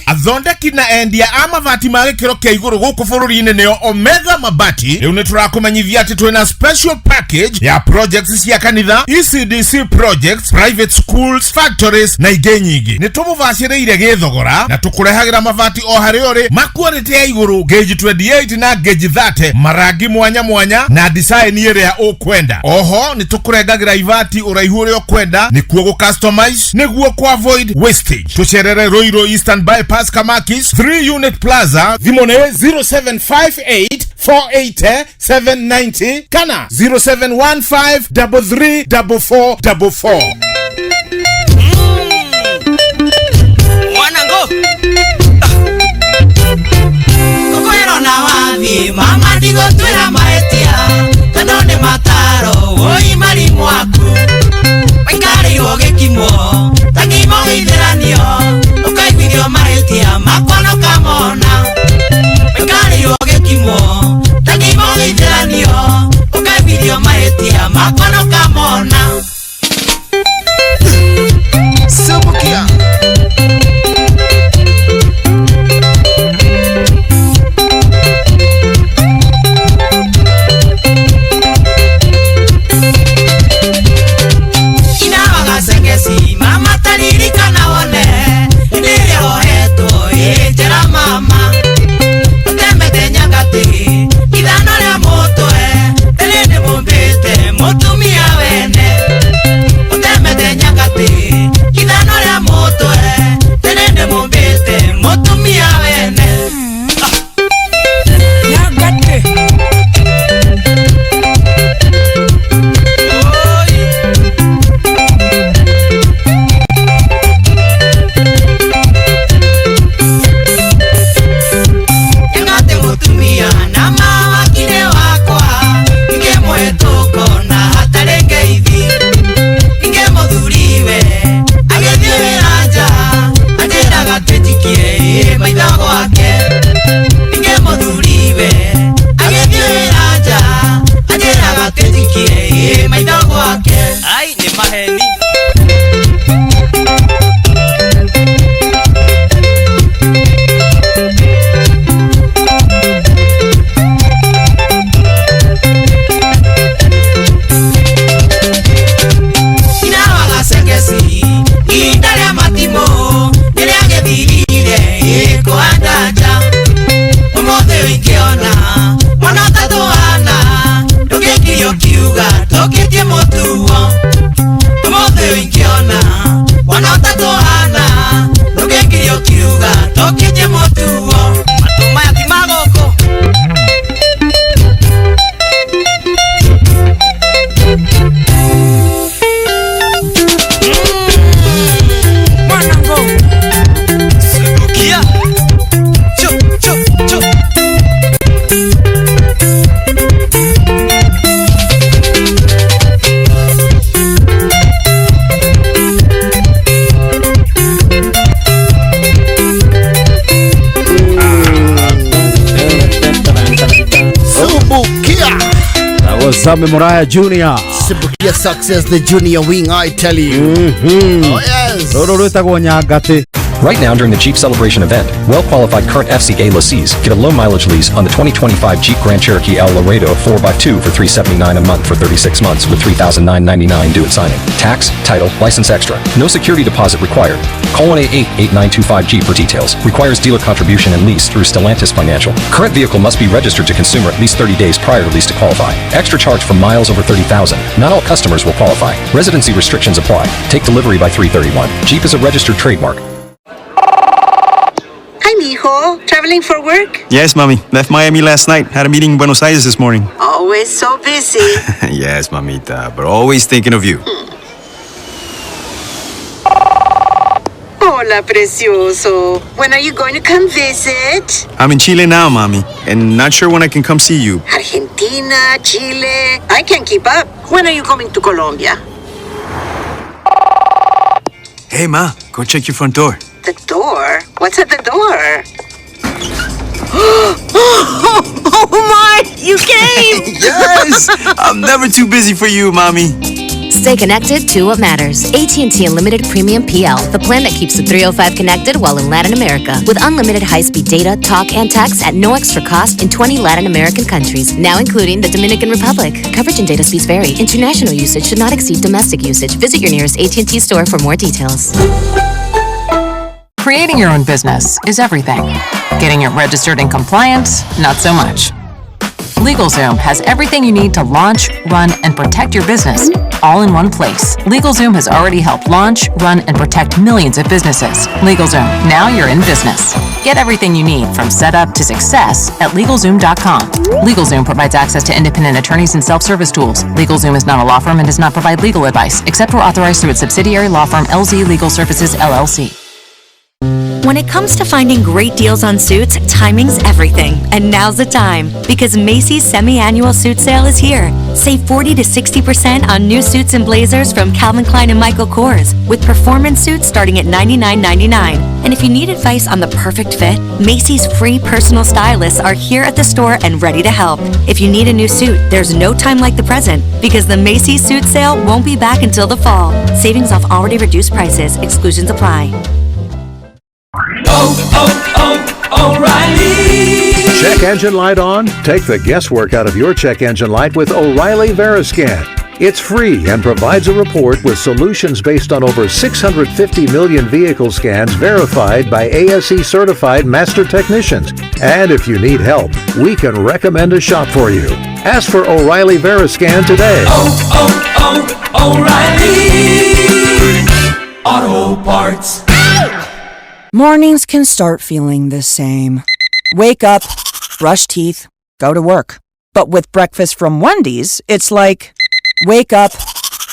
S16: athondeki na endia a mabati ma gĩkĩro kĩa igũrũ gũkũ bũrũri-inĩ nĩo Omega Mabati. Rĩu nĩ tũrakũmenyithia atĩ twĩna special package ya projects cia kanitha, ECDC projects, private schools, factories na ingĩ nyingĩ. Nĩ tũmũbacĩrĩire gĩthogora na tũkũrehagĩra mabati o harĩa ũrĩ ma quality ya igũrũ, gauge 28 na gauge 30, marangi mwanya mwanya na design ĩrĩa ũkwenda. Oho nĩ tũkũrengagĩra ibati ũraihu ũrĩa ũkwenda nĩkuo gũ customize nĩguo ku avoid wastage. Tucerere Ruiru Eastern Bypass Kamakis 3 Unit Plaza. Thimũ nĩ 0758 480 790 kana 0715 33 4444.
S6: Mwanangu kukwĩrwo na wathi mama ndigũtwĩra mahĩtia tondũ nĩ mataro woi marimũ aku waikarĩirwo gĩkimwo ta ngimo gĩithĩranio ũkaiguithio mahĩtia makwa no kamona waikarĩirwo gĩkimwo ta ngimo gĩithĩranio ũkaiguithio mahĩtia makwa no kamona.
S4: Sumukia.
S6: Mama taririkana wone nĩrĩa wohetwo ĩ njera mama ũtemete nyakati ithano rĩa mũtwe rĩrĩ nĩ mũmbĩte mũtumia wene ũtemete nyakati ithano rĩa mũtwe rĩrĩ nĩ mũmbĩte mũtumia wene.
S2: Nyakati.
S6: Ai nĩ maheni. Inawaga cengeci ihinda rĩa matimũ rĩrĩa gĩthirire ĩkũhanda nja ũmũthĩ ũingĩona mwana ũtatũhana ndũngĩkirio kiuga tũkĩtie mũtuo.
S5: Etagwo Sami Muraya Junior.
S4: Sibukia Success, the junior wing, I tell you. Oh yes.
S5: Rũrũ rwĩtagwo Nyangatĩ.
S7: Right now, during the Jeep Celebration event, well qualified current FCA lessees get a low mileage lease on the 2025 Jeep Grand Cherokee L Laredo 4x2 for $379 a month for 36 months with $3,999 due at signing. Tax, title, license extra. No security deposit required. Call 188 8925 Jeep for details. Requires dealer contribution and lease through Stellantis Financial. Current vehicle must be registered to consumer at least 30 days prior to lease to qualify. Extra charge for miles over 30,000. Not all customers will qualify. Residency restrictions apply. Take delivery by 331. Jeep is a registered trademark.
S8: Hi, mijo. Traveling for work?
S9: Yes, mommy. Left Miami last night. Had a meeting in Buenos Aires this morning.
S8: Always so busy.
S9: Yes, mamita, but always thinking of you.
S8: Hola, precioso. When are you going to come visit?
S9: I'm in Chile now, mommy, and not sure when I can come see you.
S8: Argentina, Chile. I can't keep up. When are you coming to Colombia?
S9: Hey, ma, go check your front door.
S8: The door? What's at the door? Oh my! You came!
S9: Yes! I'm never too busy for you, mommy.
S10: Stay connected to what matters. AT&T Unlimited Premium PL, the plan that keeps the 305 connected while in Latin America, with unlimited high-speed data, talk, and text at no extra cost in 20 Latin American countries, now including the Dominican Republic. Coverage and data speeds vary. International usage should not exceed domestic usage. Visit your nearest AT&T store for more details.
S17: Creating your own business is everything. Getting it registered and compliant, not so much. LegalZoom has everything you need to launch, run, and protect your business, all in one place. LegalZoom has already helped launch, run, and protect millions of businesses. LegalZoom, now you're in business. Get everything you need from setup to success at LegalZoom.com. LegalZoom provides access to independent attorneys and self-service tools. LegalZoom is not a law firm and does not provide legal advice, except where authorized through its subsidiary law firm, LZ Legal Services, LLC.
S18: When it comes to finding great deals on suits, timing's everything. And now's the time, because Macy's semi-annual suit sale is here. Save 40 to 60% on new suits and blazers from Calvin Klein and Michael Kors, with performance suits starting at $99.99. And if you need advice on the perfect fit, Macy's free personal stylists are here at the store and ready to help. If you need a new suit, there's no time like the present, because the Macy's suit sale won't be back until the fall. Savings off already reduced prices. Exclusions apply.
S19: O'Reilly.
S20: Check engine light on? Take the guesswork out of your check engine light with O'Reilly Veriscan. It's free and provides a report with solutions based on over 650 million vehicle scans verified by ASE certified master technicians. And if you need help, we can recommend a shop for you. Ask for O'Reilly Veriscan today.
S19: O'Reilly Auto Parts.
S12: Mornings can start feeling the same. Wake up, brush teeth, go to work. But with breakfast from Wendy's, it's like wake up,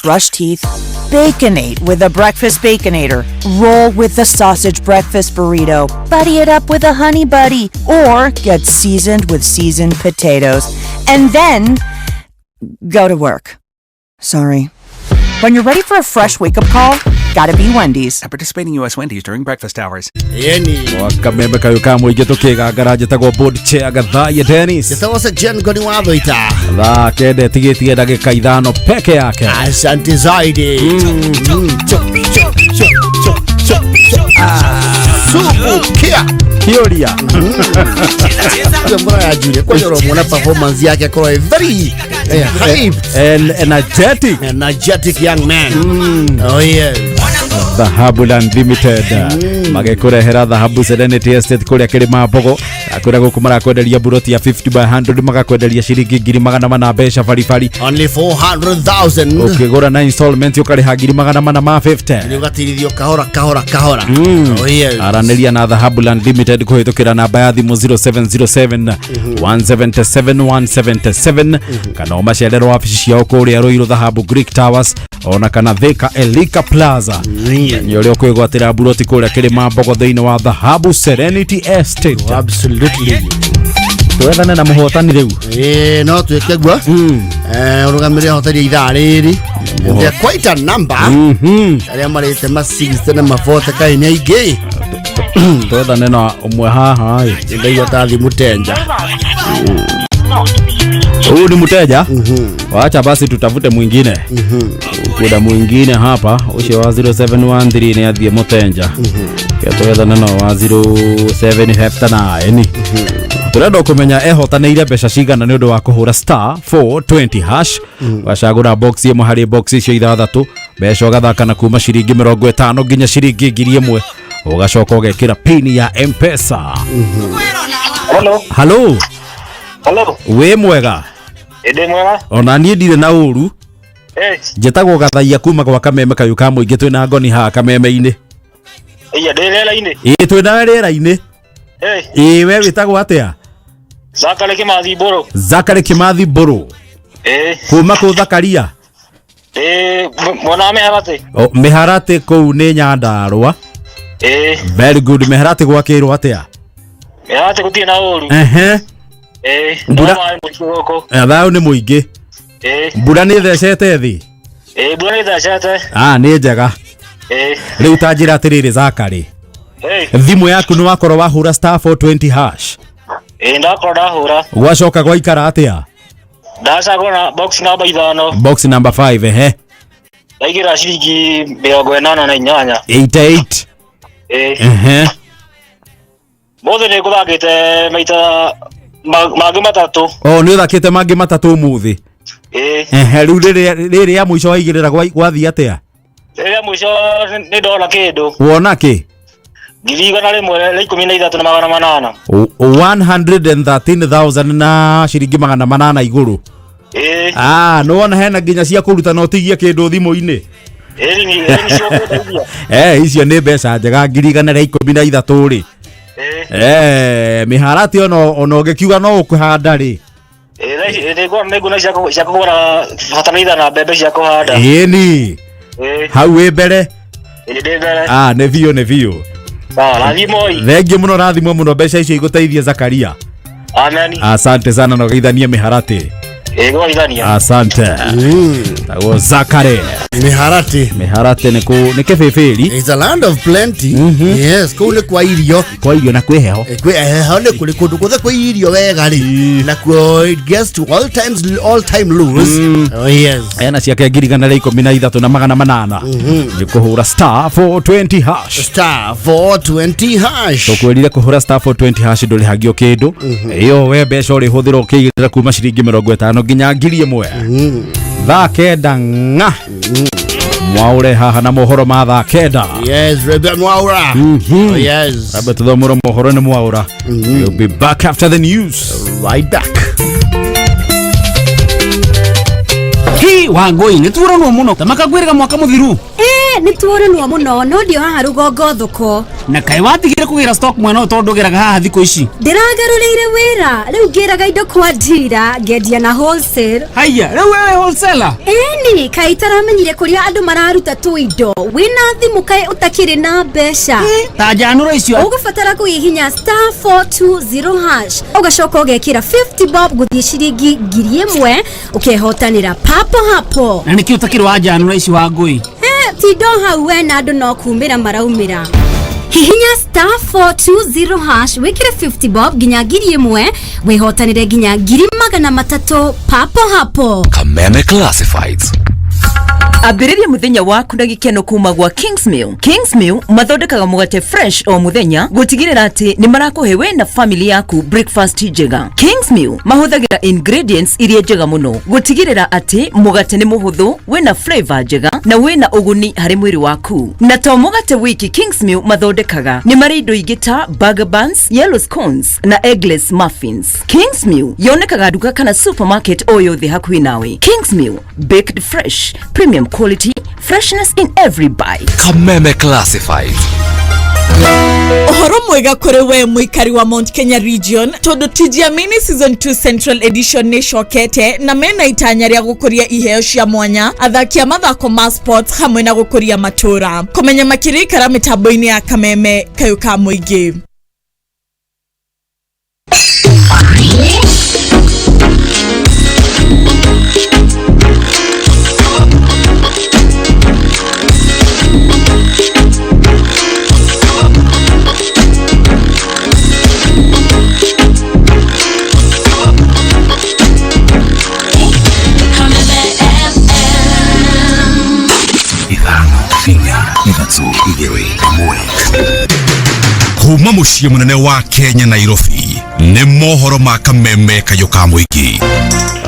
S12: brush teeth, baconate with a breakfast baconator, roll with the sausage breakfast burrito, buddy it up with a honey buddy, or get seasoned with seasoned potatoes, and then go to work. Sorry. When you're ready for a fresh wake-up call, gotta be Wendy's.
S21: At participating U.S. Wendy's during breakfast hours.
S5: Wakamembe kayo ka mũingĩ tũkĩgangara njĩtagwo board chair Gathaiya Dennis.
S4: Njĩtagwo Section Ngoni wa Thũita.
S5: Thaa kenda ĩtigĩtie ndagĩka 5 peke yake.
S4: Asante zaidi. Subukia.
S5: Kĩũria.
S4: Mbora ya Julia kwa ũramwona performance yake akorwo ĩ very hyped
S5: and energetic.
S4: Energetic young man. Oh yes.
S5: Dhahabu Land Limited magĩkũrehera Dhahabu Serenity Estate kũrĩa Kĩrĩma Mbogo kũrĩa gũkũ marakwenderia buroti ya 50 by 100 magakwenderia ciringi 400,000 mbeca baribari.
S4: Only 400,000.
S5: Ũkĩgũra na installment ũkarĩha 450,000.
S4: Nĩ ũgatirithio kahora kahora kahora. Oh yes.
S5: Aranĩria na Dhahabu Land Limited kũhĩtũkĩra namba ya thimũ 0707 177 177 kana ũmacerere wabici ciao kũrĩa Ruiru Dhahabu Greek Towers ona kana Thika Elika Plaza. Nĩ ũrĩa ũkwĩgwatĩra buroti kũrĩa Kĩrĩma Mbogo thĩinĩ wa Dhahabu Serenity Estate.
S4: Absolutely.
S5: Twethane na mũhotani rĩu.
S4: Ĩĩ no twĩke guo. Ũrũgamĩrĩre ahotani ithaa rĩrĩ. There are quite a number. Arĩa marĩte ma 60 na ma 40 kaĩ nĩ aingĩ.
S5: Twethane na ũmwe haha ĩ.
S4: Ndaigua ta thimũ tenja.
S5: Huyu ni mteja. Wacha basi tutafute mwingine. Kuna mwingine hapa ucio wa 0713 nĩ athiĩ mũtenja. Ketwethane no wa 0759. Tũrenda kũmenya ehotanĩire mbeca cigana nĩ ũndũ wa kũhũra star 420 hash. Wacagũra box ĩmwe harĩ box icio ithathatũ, mbeca ũgathaka na kuma ciringi 50 nginya ciringi 1000, ũgacoka ũgekĩra pin ya M-Pesa.
S3: Hello.
S5: Hello.
S3: Hello.
S5: Wĩ mwega?
S3: Ĩndĩ mwega.
S5: Ona niĩ ndirĩ na ũru. Njĩtagwo Gathaia kuma gwa Kameme kayũ ka mũingĩ, twĩna ngoni haha Kameme-inĩ.
S3: Iya, ndĩ rĩera-inĩ.
S5: Ĩĩ, twĩ nawe rĩera-inĩ. Ĩĩ, we wĩtagwo atĩa?
S3: Zakari Kimathi Mbũrũ.
S5: Zakari Kimathi Mbũrũ. Kuma kũ Zakaria?
S3: Ĩĩ, mwena wa Mĩharatĩ.
S5: Mĩharatĩ kũu nĩ Nyandarũa. Very good. Mĩharatĩ gwakĩirwo atĩa?
S3: Mĩharatĩ gũtirĩ na ũru.
S5: Ehe. Mbura thayũ nĩ mũingĩ. Mbura nĩ ĩthecete thĩ?
S3: Ĩĩ, mbura nĩ ĩthecete.
S5: Ah, nĩ njega. Rĩu ta njĩra atĩrĩrĩ Zakari, thimũ yaku nĩ wakorwo wahũra star 420 hash?
S3: Ĩĩ, ndakorwo ndahũra.
S5: Gwacoka gwaikara atĩa?
S3: Ndacagũra box namba 5.
S5: Box number 5, ehe.
S3: Ndaigĩra ciringi 88.
S5: 88. Ehe.
S3: Mũthĩ nĩ ngũthakĩte maita mangĩ matatũ.
S5: Oh, nĩ ũthakĩte mangĩ matatũ ũmũthĩ? Ehe, rĩu rĩrĩ ya mũico waigĩrĩra gwathiĩ atĩa?
S3: Rĩrĩa mũico nĩ ndona kĩndũ.
S5: Wona kĩ?
S3: 113,800.
S5: 113,000 na ciringi 800 igũrũ. Ah, nĩ wona hena nginya cia kũruta na ũtigie kĩndũ thimũ-inĩ. Icio nĩ mbeca njega 113,000 rĩ. Mĩharatĩ ona ũngĩkiuga no ũkũhanda rĩ.
S3: Nĩngũna cia kũgũra bataraitha na mbembe cia kũhanda.
S5: Ĩni. Hau wĩ mbere?
S3: Ĩĩ, ndĩ mbere.
S5: Ah, nĩ biũ, nĩ biũ.
S3: Sawa, rathimoi.
S5: Thengiũ mũno, rathimwo mũno, mbeca icio igũteithie Zakaria.
S3: Amen.
S5: Asante sana na ũgeithanie Mĩharatĩ.
S3: Ĩĩ, ngũgeithania.
S5: Asante. Tagwo Zakari.
S4: Mĩharatĩ.
S5: Mĩharatĩ nĩ kũ nĩ kĩbĩbĩri.
S4: It's a land of plenty. Yes, kũu nĩ kwa irio.
S5: Kwa irio na kwĩ heho.
S4: Kwĩ heho nĩ kũrĩ kũndũ guothe kwĩ irio wega rĩ. Nakuo it gets to all times all time lows. Oh yes.
S5: Ena ciake 113,800. Nĩ kũhũra star 420 hash.
S4: Star 420 hash.
S5: Tũkwĩrire kũhũra star 420 hash ndũrĩhagio kĩndũ. Ĩyo we mbeca ũrĩhũthĩra ũkĩigĩrĩra kuma ciringi 50 nginya 1000. Thaa kenda ng'a. Mwaure haha na mohoro ma thaa kenda.
S4: Yes, Rebbe Mwaura. Oh, yes.
S5: Rebbe tuthomero mohoro nĩ Mwaura. We'll be back after the news.
S4: Right back.
S2: Hi Wangũi, nĩ tuoranwo mũno ta makangwĩrĩga mwaka mũthiru.
S14: Nĩ tuoranwo mũno no ndio haha rũgongo thoko.
S2: Na kaĩ watigire kũgĩra stock mwena ũyũ tondũ ndũgĩraga haha thikũ ici?
S14: Ndĩragarũrĩire wĩra, rĩu ngĩraga indo kwa ndira, ngendia na wholesale.
S2: Haiya, rĩu wewe wholesaler?
S14: Ĩni, kaĩ itaramenyire kũrĩa andũ mararuta tũindo. Wĩna thimũ kaĩ ũtakĩrĩ na mbeca.
S2: Ta njanũra icio.
S14: Ũgũbatara kũhihinya star 420 hash, ũgacoka ũgekĩra 50 bob gũthiĩ ciringi 1000, ũkehotanĩra papo hapo.
S2: Na nĩkĩ ũtakĩrĩ wa njanũra ici Wangũi?
S14: Tindo hau we na andũ no kumĩra maraumĩra. Hihinya star 420 hash wĩkĩre 50 bob nginya 1000, wĩhotanĩre nginya 300,000 papo hapo.
S22: Kameme Classifieds.
S23: Ambĩrĩria mũthenya waku na gĩkeno kuma gwa Kingsmill. Kingsmill mathondekaga mũgate fresh o mũthenya gũtigĩrĩra atĩ nĩ marakũhe we na family yaku breakfast njega. Kingsmill mahũthagĩra ingredients iria njega mũno gũtigĩrĩra atĩ mũgate nĩ mũhũthũ, wĩna flavor njega na wĩna ũguni harĩ mwĩrĩ waku. Na to mũgate wiki Kingsmill mathondekaga, nĩ marĩ indo ingĩ ta burger buns, yellow scones na eggless muffins. Kingsmill yonekaga nduka kana supermarket o yothe hakuhĩ nawe. Kingsmill, baked fresh, premium quality, freshness in every bite.
S22: Kameme Classifieds.
S15: Ũhoro mwega kũrĩ we mũikari wa Mount Kenya region tondũ Tujiamini season 2 Central Edition nĩ ĩcokete na mena itanya rĩa gũkũria iheo cia mwanya athaki a mathako ma sports hamwe na gũkũria matũra. Kũmenya makĩria ikara mĩtambo-inĩ ya Kameme kayũ ka mũingĩ.
S1: Kuma muciĩ mũnene wa Kenya Nairobi nĩ mohoro ma kameme kayũ ka mũingĩ.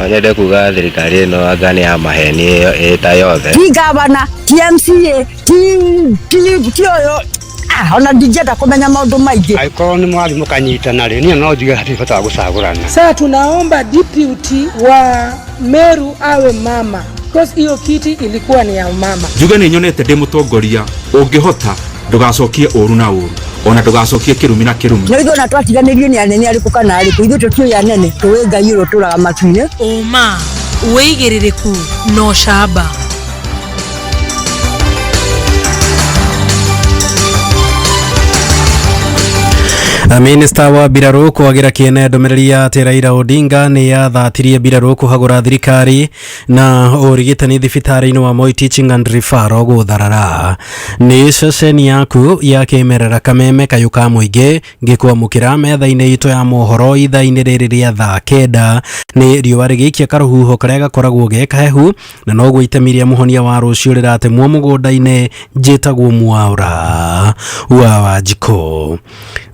S11: Nyende kuga thirikari ĩno anga nĩ ya maheni ĩyo ĩta yothe.
S13: Ti gavana, ti MCA, ti ũyũ. Ona ndingĩenda kũmenya maũndũ maingĩ.
S24: Angĩkorwo nĩ mwathi mũkanyitana rĩ, niĩ no njuge hatirĩ bata wa gũcagũrana.
S25: Sasa tunaomba deputy wa Meru awe mama, because hiyo kiti ilikuwa ni ya mama.
S26: Njuge nĩ nyonete ndĩ mũtongoria ũngĩhota ndũgacokie ũru na ũru, ona ndũgacokie kĩrumi na kĩrumi.
S13: No ithuĩ ona twatiganĩrio nĩ anene arĩkũ kana arĩkũ, ithuĩ tũtiũĩ anene, tũĩ Ngai ũrĩa ũtũraga matu-inĩ.
S27: Ũma, wĩigĩrĩrĩku na ũcamba.
S28: Minista wa mbirarũ kwagira kiene ndũmĩrĩri ya atĩ Raila Odinga nĩ yathatirie mbirarũ kũhagũra thirikari na ũrigitani thibitarĩ-inĩ wa Moi Teaching and Referral gũtharara. Nĩ ceceni yaku ya kĩmerera kameme kayũ ka mũingĩ ngĩkwamũkĩra metha-inĩ itũ ya mohoro ithaa-inĩ rĩrĩ rĩa thaa 9 nĩ riũa rĩgĩikia karũhuho karĩa gakoragwo ge kahehu na noguo itemi rĩa mũhonia wa rũciũ rĩratemwo mũgũnda-inĩ. Njĩtagwo Mwaura wa Wanjikũ.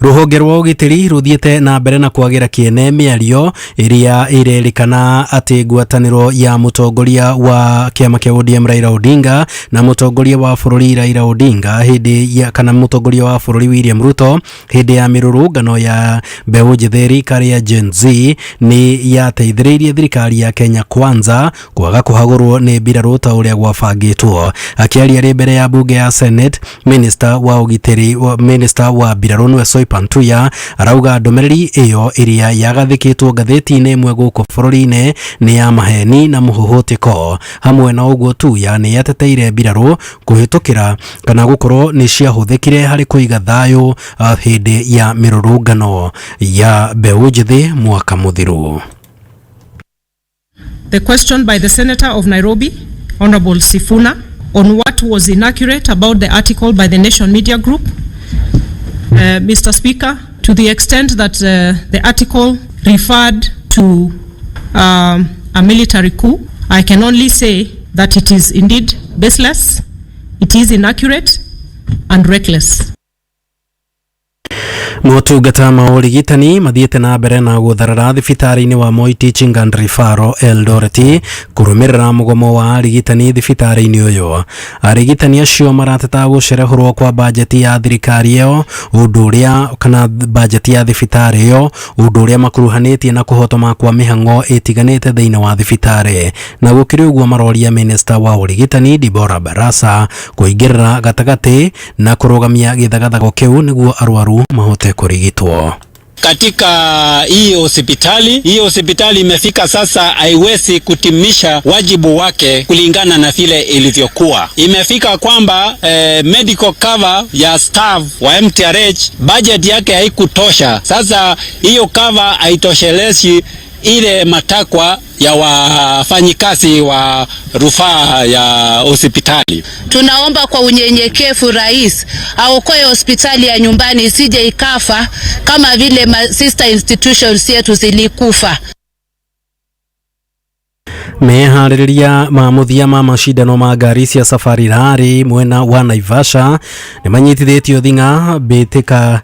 S28: Rũhonge rwa ũgitĩri rũthiĩte na mbere na kwagira kĩene mĩario ĩrĩa ĩrerĩkana atĩ ngwatanĩro ya mũtongoria wa kĩama kĩa ODM Raila Odinga na mũtongoria wa bũrũri Raila Odinga hĩndĩ ya kana mũtongoria wa bũrũri William Ruto hĩndĩ ya mĩrũrũngano ya mbeũ njĩthĩ rika rĩa Gen Z nĩ yateithĩrĩirie thirikari ya Kenya Kwanza kwaga kũhagũrwo nĩ mbirarũ ta ũrĩa gwabangĩtwo. Akĩaria arĩ mbere ya bunge ya Senate, Minister wa ũgitĩri, Minister wa mbirarũ nĩwe Soipan Tuya arauga ndũmĩrĩri ĩyo ĩrĩa yagathĩkĩtwo ngathĩti-inĩ ĩmwe gũkũ bũrũri-inĩ nĩ ya maheni na mũhũhũtĩko. Hamwe na ũguo Tuya nĩ yateteire mbirarũ kũhĩtũkĩra kana gũkorwo nĩ ciahũthĩkire harĩ kũiga thayũ hĩndĩ ya mĩrũrũngano ya mbeũ njĩthĩ mwaka mũthiru.
S29: The question by the Senator of Nairobi, Honorable Sifuna, on what was inaccurate about the article by the Nation Media Group. Mr. Speaker, to the extent that the article referred to a military coup, I can only say that it is indeed baseless, it is inaccurate and reckless.
S28: Motungata ma ũrigitani mathiĩte na mbere na gũtharara thibitarĩ-inĩ wa Moi Teaching and Referral Eldoret kũrũmĩrĩra mũgomo wa arigitani thibitarĩ-inĩ ũyũ. Arigitani acio marateta gũcerehũrwo kwa bajeti ya thirikari ĩyo ũndũ ũrĩa kana bajeti ya thibitarĩ ĩyo ũndũ ũrĩa makuruhanĩtie na kũhotoma kwa mĩhang'o ĩtiganĩte thĩinĩ wa thibitarĩ. Na gũkĩrĩ ũguo maroria Minister wa ũrigitani Deborah Barasa kũingĩrĩra gatagatĩ na kũrũgamia gĩthagathago kĩu nĩguo arwaru mahote kurigitwo.
S30: Katika hii hospitali imefika sasa haiwezi kutimisha wajibu wake kulingana na vile ilivyokuwa. Imefika kwamba medical cover ya staff wa MTRH budget yake haikutosha. Sasa hiyo cover haitoshelezi ile matakwa ya wafanyikazi wa rufaa ya hospitali.
S31: Tunaomba kwa unyenyekevu rais aokoe hospitali ya nyumbani isije ikafa kama vile sister institutions yetu zilikufa.
S28: Meharĩrĩria ma mũthia ma macindano ma ngari cia Safari Rally mwena wa Naivasha nĩ manyitithĩtio thing'a mbĩtĩka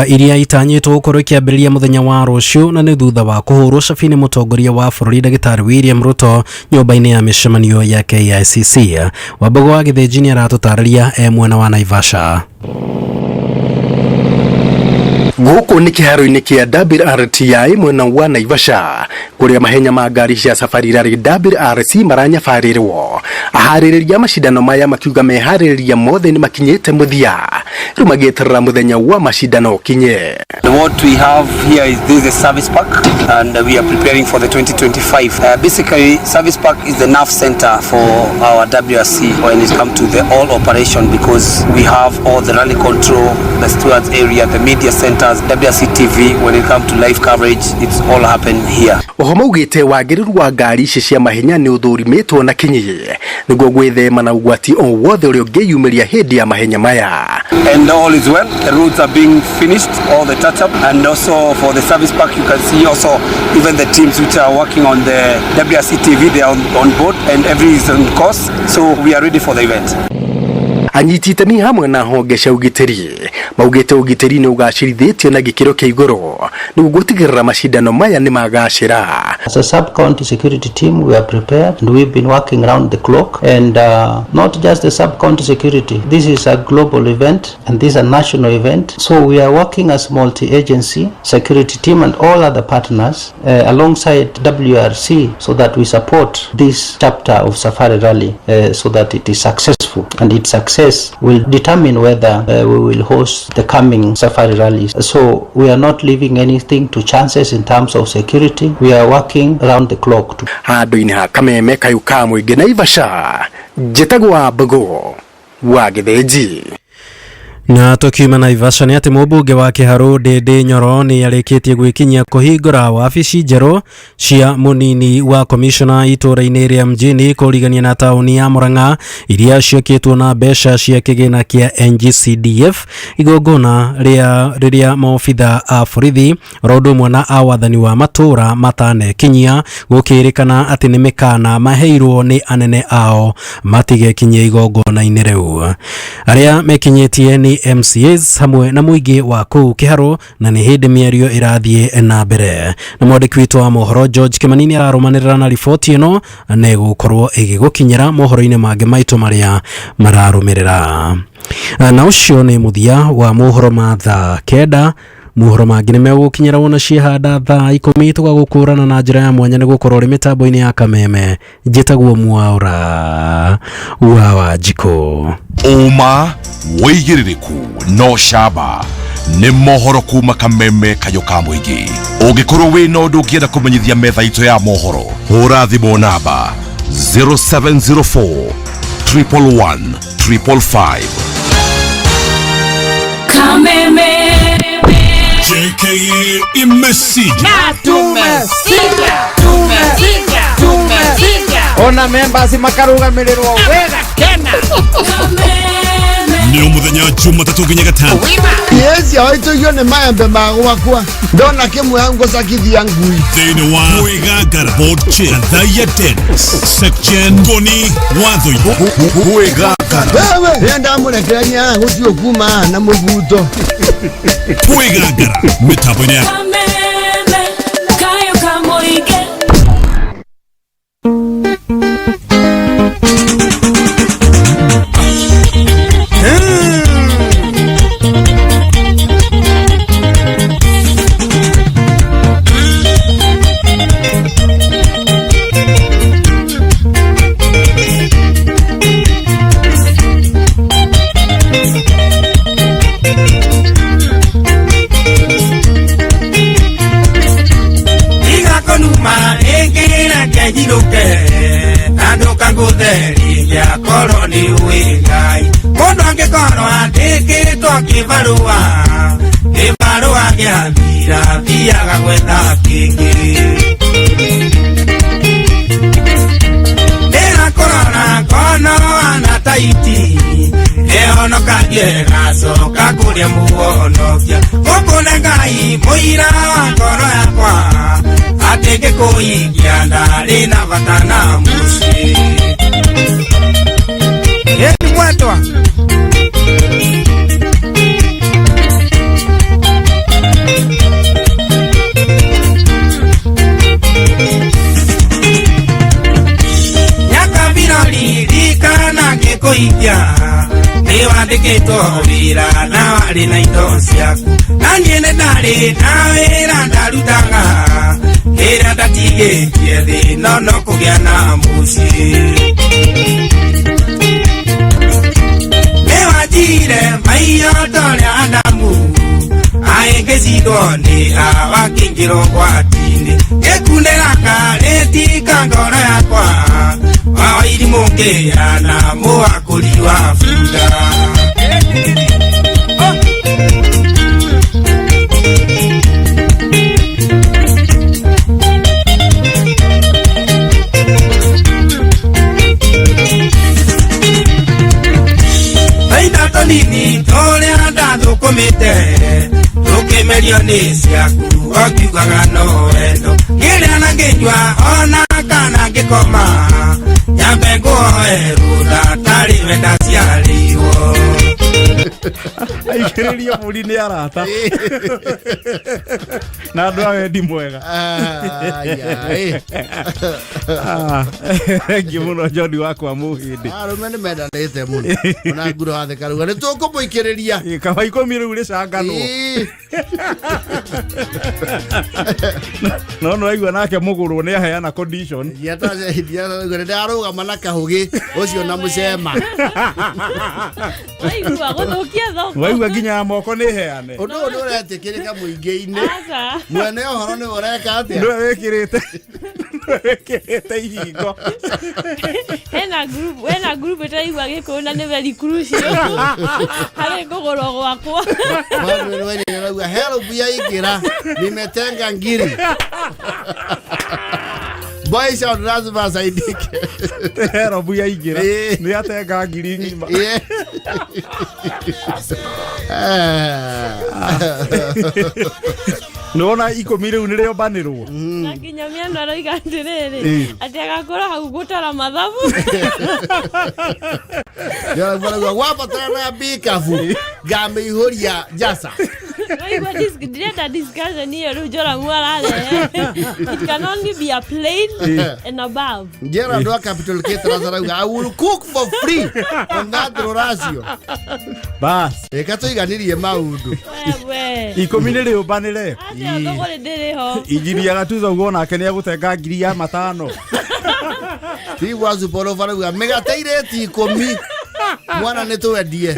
S28: iria itanyĩtwo gũkorwo ikĩambĩrĩria mũthenya wa rũciũ na nĩ thutha wa kũhũrwo cabi nĩ mũtongoria wa bũrũri Ndagĩtarĩ William Ruto nyũmba-inĩ ya mĩcemanio ya KICC. Wambogo wa Gĩthĩnji nĩ aratũtarĩria e mwena wa Naivasha.
S32: Gũkũ nĩ kĩharo-inĩ kĩa WRTI mwena wa Naivasha kũrĩa mahenya ma ngari cia Safari Rally WRC maranyabarĩrwo. Aharĩrĩria macindano maya makiuga meharĩrĩria mothe nĩ makinyĩte mũthia rĩu magĩeterera mũthenya wa macindano ũkinye.
S33: What we have here is this is a service park and we are preparing for the 2025. Basically, service park is the nerve center for our WRC when it comes to the all operation, because we have all the rally control, the stewards area, the media centers, WRC TV. When it comes to live coverage, it's all happen here.
S32: Oho maugĩte wagĩrĩru wa ngari ici cia mahenya nĩ ũthũrimĩtwo na kinyi nĩguo gwĩthema na ũgwati o wothe ũrĩa ũngĩyumĩria hĩndĩ ya mahenya maya.
S33: And all is well. The roads are being finished, all the touch-up, and also for the service park you can see also even the teams which are working on the WRC TV, they are on board and everything is on course, so we are ready for the event.
S32: Anyiti itemi hamwe na honge cia ũgitĩri Maugĩte ũgitĩri nĩ ũgacĩrithĩtio na gĩkĩro kĩa igũrũ nĩguo gũtigĩrĩra macindano maya nĩ magacĩra.
S3: As a sub-county security team, we are prepared and we've been working round the clock. And not just the sub-county security, this is a global event and this is a national event. So we are working as multi-agency security team and all other partners alongside WRC so that we support this chapter of Safari Rally so that it is successful. And its success will determine whether we will host the coming Safari Rallies. So we are not leaving anything to chances in terms of security. We are working round the clock to
S32: Handũ-inĩ ha Kameme kayũ ka mũingĩ Naivasha, njĩtagwo Mbogo wa Gĩthĩnji.
S28: Na tukiuma Naivasha nĩ atĩ mũmbunge wa Kĩharũ Ndĩndĩ Nyoro nĩ arĩkĩtie gwĩkinyia kũhingũra wabici njerũ cia mũnini wa komishona itũũra-inĩ rĩa mjini kũrigania na taũni ya Murang'a iria ciakĩtwo na mbeca cia kĩgĩna kĩa NGCDF. Igongona rĩa rĩrĩa maobitha a borithi oro ũndũ ũmwe na a wathani wa matũũra matanekinyia gũkĩrĩkana atĩ nĩ mĩkana maheirwo nĩ anene ao matigekinyie igongona-inĩ rĩu. Arĩa mekinyĩtie nĩ MCAs hamwe na mũingĩ wa kũu Kĩharũ na nĩ hĩndĩ mĩario ĩrathiĩ na mbere. Na mwandĩki witũ wa mohoro George Kimani nĩ ararũmanĩrĩra na riboti ĩno na ĩgũkorwo ĩgĩgũkinyĩra mohoro-inĩ mangĩ maitũ marĩa mararũmĩrĩra. Na ũcio nĩ mũthia wa mohoro ma thaa 9. Mohoro mangĩ nĩ megũgũkinyĩra wona ciehanda thaa 10 tũgagũkũrana na njĩra ya mwanya nĩ gũkorwo ũrĩ mĩtambo-inĩ ya Kameme. Njĩtagwo Mwaura wa Wanjikũ.
S1: Ũma wĩigĩrĩrĩku no camba nĩ mohoro kuma Kameme kayũ ka mũingĩ. Ũngĩkorwo wĩna ũndũ ũngĩenda kũmenyithia metha itũ ya mohoro, hũra thimũ namba 0704 111 555.
S27: Kameme
S1: JKA imesija.
S27: Tumesija, tumesija, tumesija.
S5: Ona members makarugamirĩrwo wega
S27: kena.
S1: Nĩ mũthenya Jumatatũ nginya Gatano.
S4: Yes, yaitũgio nĩ maembe ma gwakwa ndona kĩmwe ngũcakithia ngui.
S1: Thĩinĩ wa Mwĩgangara Board Chair Thaiya Dennis Section Ngoni Watho Mwĩgangara.
S4: Wewe rĩrĩa ndamũrekereria gũtirĩ ũkuma na mũbuto.
S1: Mwĩgangara mĩtambo-inĩ ya
S27: Kameme kayo kamoige.
S6: Kibarua kĩathira thiaga gwetha kĩngĩ. Ndĩrakũrora ngono ana taiti ĩhonokagie gacoka kũrĩa mũhonokia. Gũkũ nĩ Ngai mũira wa ngoro yakwa atĩ ngĩkũikia ndarĩ na bata na mũciĩ. Ĩni mwendwa. Kuikia nĩ wandĩkĩtwo wĩra na warĩ na indo ciaku na niĩ nĩ ndarĩ na wĩra ndarutaga kĩrĩa ndatigĩtie thĩ no no kũgĩa na mũciĩ. Nĩ wanjire maiyo ta ũrĩa Adamu aĩngĩcindwo nĩ Hawa akĩingĩra ũgwati-inĩ ngĩkunĩra karĩti ka ngoro yakwa wairimu ngĩana mũhakũri wa bunda. Tũindo tũnini tũrĩa ndathũkũmĩte tũkĩmerio nĩ ciaku ũkiugaga no wendo ngĩrĩa na ngĩnyua ona kana ngĩkoma nyambe ngũhoe rũtha tarĩ we ndaciarĩirwo.
S5: Aikĩrĩrio mbũri nĩ arata na andũ a wendi mwega.
S4: Ai,
S5: Ah, thengiũ mũno John wakwa mũhĩndĩ.
S4: Arũme nĩ mendanĩte mũno ona nguro watheka ruga nĩ tũkũmũikĩrĩria.
S5: Kaba 10 rĩu rĩcanganwo. No no aigua nake mũgũrwo nĩ aheana condition.
S4: Ndarũgama na kahũgĩ ũcio na mũcema.
S2: Waigua gũthũkia thoko.
S5: Waigua nginya ya moko nĩ heane.
S4: Ũndũ ũyũ nĩ ũretĩkĩrĩka mũingĩ-inĩ.
S2: Aca.
S4: Mwene ũhoro nĩ ũreka atĩa?
S5: Nĩwe wĩkĩrĩte, nĩwe wĩkĩrĩte ihingo.
S2: Hena group ĩtaraigua gĩkũyũ na nĩ very crucial harĩ kũgũrwo gwakwa.
S4: Manuel Wainaina arauga help yaingĩra nimetenga ngiri. Boys out lazima asaidike.
S5: Herobu yaingĩra nĩ atenga ngiri ng'ima. Nĩwona 10 rĩu nĩrĩombanĩrwo.
S2: Na nginya mĩano aroiga atĩrĩrĩ, atĩ agakorwo hau gũtara mathabu.
S4: Arauga wabatara na bikabu ngamĩihũria njasa.
S2: Waigua ndirenda discussion ĩyo rĩu Joramu ararehe. It can only be a plane and above.
S4: Gerald wa Capital K arauga I will cook for free on that ruracio.
S5: Bas.
S4: Reka tũiganirie maũndũ.
S2: Wewe.
S5: 10 nĩrĩũmbanĩre.
S2: Atĩa thogorĩ ndĩrĩ ho.
S5: Injinia Gatuza ugo nake nĩ egũtenga ngiri ya matano.
S4: Tigwa Zuporova arauga mĩgate irĩti 10 mwana nĩ twendie.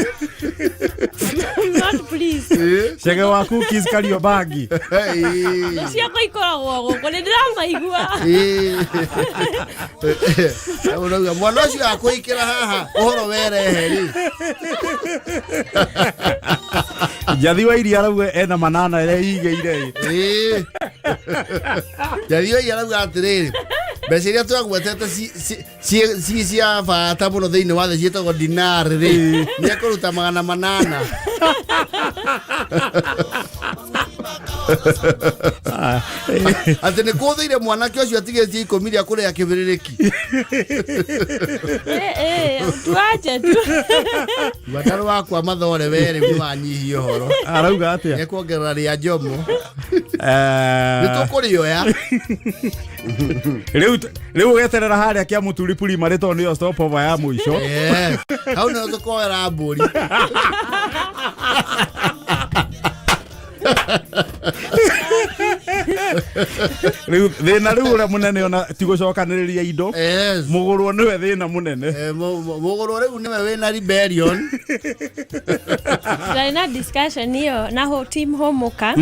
S2: Not please.
S5: Cege wa cookies Kariobangi.
S2: Thũ ciakwa ikoragwo gũkũ nĩ ndĩramaigua.
S4: Urauga mwana ũcio akũikĩra haha ũhoro werehe rĩ.
S5: Njathi wa iria arauga ena manana ĩrĩa igĩire.
S4: Njathi wa iria arauga atĩrĩrĩ, mbeca iria twagwetete ci cia bata mũno thĩinĩ wa thĩ ciĩtagwo dinari rĩ, nĩ ekũruta 800. Atĩ nĩ kũthĩire mwanake ũcio atigĩtie 10 rĩa kũrĩa kĩbĩrĩrĩki.
S2: Tuache tu.
S4: Watarũ wakwa mathore we rĩu nĩwanyihia ũhoro.
S5: Arauga atĩa?
S4: Nĩkuongerera rĩa njomo. Nĩ tũkũrĩoya.
S5: Rĩu ũgeterera harĩa kĩa mũturi primary tondũ nĩyo stopover ya mũico.
S4: Yes. Hau nĩho tũkoera mbũri.
S5: Rĩu thĩna rĩu ũrĩa mũnene ona ti gũcokanĩrĩria indo. Mũgũrwo nĩwe thĩna mũnene.
S4: Mũgũrwo rĩu nĩwe wĩna rebellion.
S2: Twarĩ na discussion ĩyo na team Homoka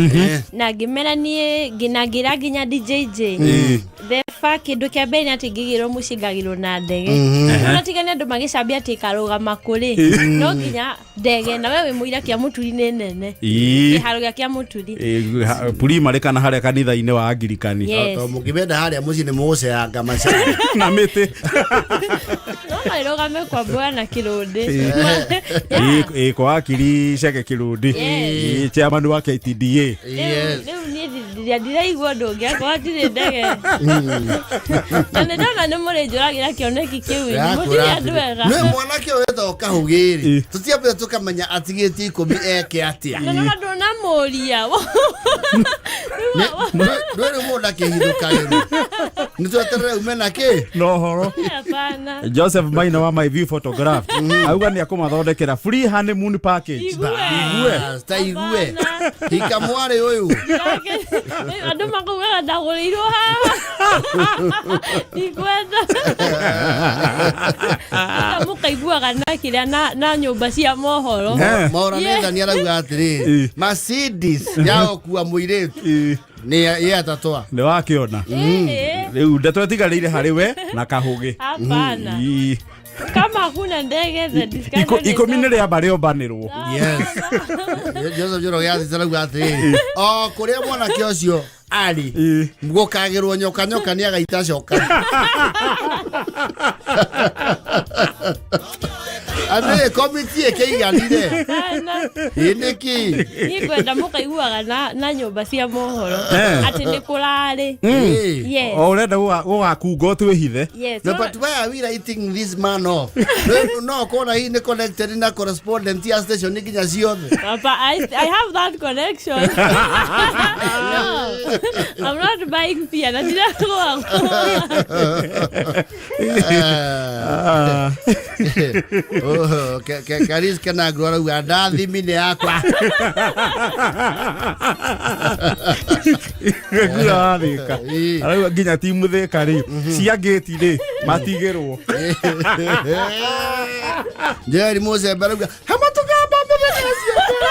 S2: na ngĩmera niĩ na ngĩra nginya DJJ. The fact kĩndũ kĩa mbere nĩ atĩ ngĩgĩrwo mũciĩ ngagĩrwo na ndege. No tiga nĩ andũ magĩcambia atĩ ĩkarũgama kũrĩ. No nginya ndege na we wĩ mũira kĩa mũturi nĩ nene. Kĩharo gĩa kĩa mũturi.
S5: Primary kana harĩa kanitha-inĩ wa Angirikani.
S2: Yes.
S4: Tondũ mũngĩmenda harĩa mũciĩ nĩ mũgũceanga macani.
S5: Na mĩtĩ.
S2: No marũgame kwa mboya na kĩrũndĩ.
S5: Ĩ kwa akiri Cege Kĩrũndĩ.
S2: Yes.
S5: Ĩ chairman wa KTDA.
S2: Rĩu niĩ ndiraigua ũndũ ũngĩ akorwo hatirĩ ndege. Na nĩ ndona nĩ mũrĩnjũragĩra kĩoneki kĩu. Mũtirĩ andũ ega.
S4: Nĩ mwanake ũyũ wĩtagwo Kahũgĩ-rĩ, tũtiambire tũkamenya atigĩtie 10 eke atĩa.
S2: Na no ndũnamũria.
S4: Ndwĩrĩ mũndũ akĩhithũkagĩrwo. Nĩ tweterere ume na kĩ?
S5: No ũhoro.
S2: Hapana.
S5: Joseph Maina wa My View Photograph auga nĩ akũmathondekera free honeymoon package.
S2: Igue.
S5: Igue.
S4: Ta igue. Hika mwarĩ ũyũ.
S2: Andũ makaugaga ndagũrĩirwo haha. Ndikwenda. Ata mũkaiguaga na kĩrĩa na nyũmba cia mohoro.
S4: Maura Nathan arauga atĩrĩrĩ, Mercedes ya gũkua mũirĩtu nĩ ye atatwa.
S5: Nĩ wakĩona. Rĩu ndeto ĩtigarĩire harĩ we na Kahũgĩ.
S2: Hapana. Kama hakuna ndege the discussion is
S5: 10 nĩ rĩamba rĩombanĩrwo.
S4: Yes. Joseph Njoroge athĩte arauga atĩrĩrĩ, o kũrĩa mwanake ũcio arĩ gũkagĩrwo nyoka nyoka nĩ agaita coka. Atĩrĩ komiti ĩkĩiganire. Ĩ nĩkĩ?
S2: Niĩ ngwenda mũkaiguaga na nyũmba cia mohoro atĩ nĩ kũrarĩ. Yes.
S5: O ũrenda gũgakunga twĩhithe.
S2: Yes.
S4: No, but why are we writing this man off? No, kona hii ni connected na correspondent ya station nginya ciothe.
S2: Papa, I have that connection. No, I'm not buying fear. Na ndirakorwo.
S4: Oh, Karis kana ngoro ndathimi nĩ yakwa.
S5: Ngura wathĩka. Arauga nginya timu thĩka rĩ, cia ngĩti rĩ, matigĩrwo.
S4: Jerry Mose arauga hamatũgamba mũthenya ũcio mbere.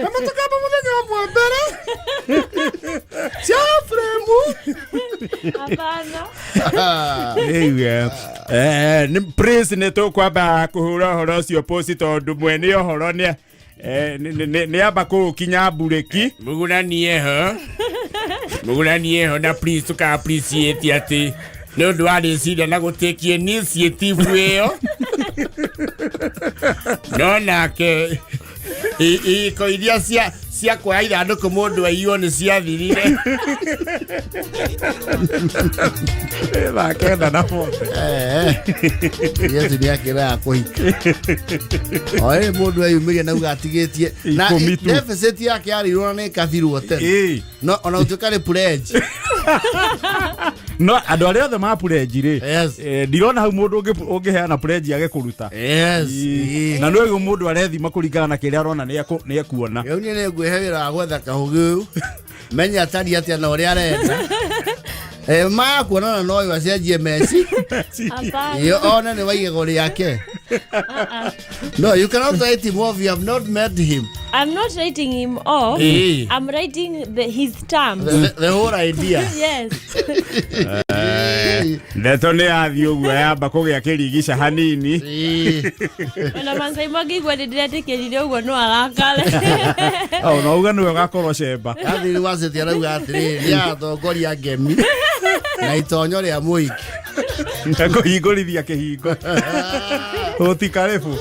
S4: Hamatũgamba mũthenya ũmwe mbere. Cia fremu.
S2: Hapana.
S5: Rĩu nĩ Prince nĩ tũkwamba kũhũra ũhoro ũcio post tondũ mwene ũhoro nĩ nĩ amba kũũkinya mburĩki.
S6: Mũgũranie ho na please tũka appreciate atĩ nĩ ũndũ wa rĩciria na gũtĩkie initiative ĩyo. No nake iko iria cia kuoya ithandũkũ mũndũ aiywo nĩ ciathirire.
S5: Thaa kenda na bote.
S4: Yesu nĩ akĩraga kũhika. O ĩ mũndũ eyumĩria na uga atigĩtie na deficit yake yarĩirwo na ĩkathirwo tene. No ona gũtuĩka nĩ pledge.
S5: No andũ arĩa othe ma pledge rĩ, ndirona hau mũndũ ũngĩheana pledge age kũruta.
S4: Yes.
S5: Na nĩ ũguo mũndũ arethima kũringana na kĩrĩa arona nĩ ekuona.
S4: Rĩu niĩ nĩ ngwĩhe wĩra wa gwetha kahũgĩ ũyũ menye atariĩ atĩa na ũrĩa arenda. Maya kuonana no ũyũ acenjie meci.
S2: Hapana.
S4: One nĩ wa igego rĩake. No, you cannot write him off. You have not met him.
S2: I'm not writing him off. I'm writing his terms.
S4: The whole idea.
S2: Yes.
S6: Ndeto nĩ yathiĩ ũguo yamba kũgĩa kĩrigica hanini.
S2: Ona Maasai mangĩigua nĩ ndĩretĩkĩrire ũguo no arakare.
S5: No uga nĩwe ũgakorwo cemba.
S4: Athiri wa City arauga atĩrĩrĩ, nĩ atongoria ngemi na itonyo rĩa mũingĩ.
S5: Na kũhingũrithia kĩhingo. Ũtikaribu.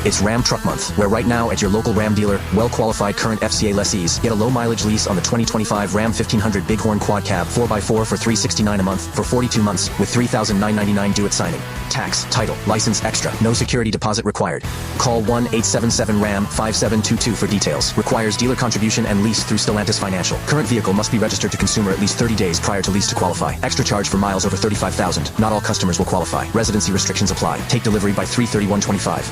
S7: It's Ram Truck Month, where right now at your local Ram dealer, well-qualified current FCA lessees get a low-mileage lease on the 2025 Ram 1500 Bighorn Quad Cab 4x4 for $369 a month for 42 months with $3,999 due at signing. Tax, title, license extra. No security deposit required. Call 1-877-RAM-5722 for details. Requires dealer contribution and lease through Stellantis Financial. Current vehicle must be registered to consumer at least 30 days prior to lease to qualify. Extra charge for miles over 35,000. Not all customers will qualify. Residency restrictions apply. Take delivery by 3/31/25.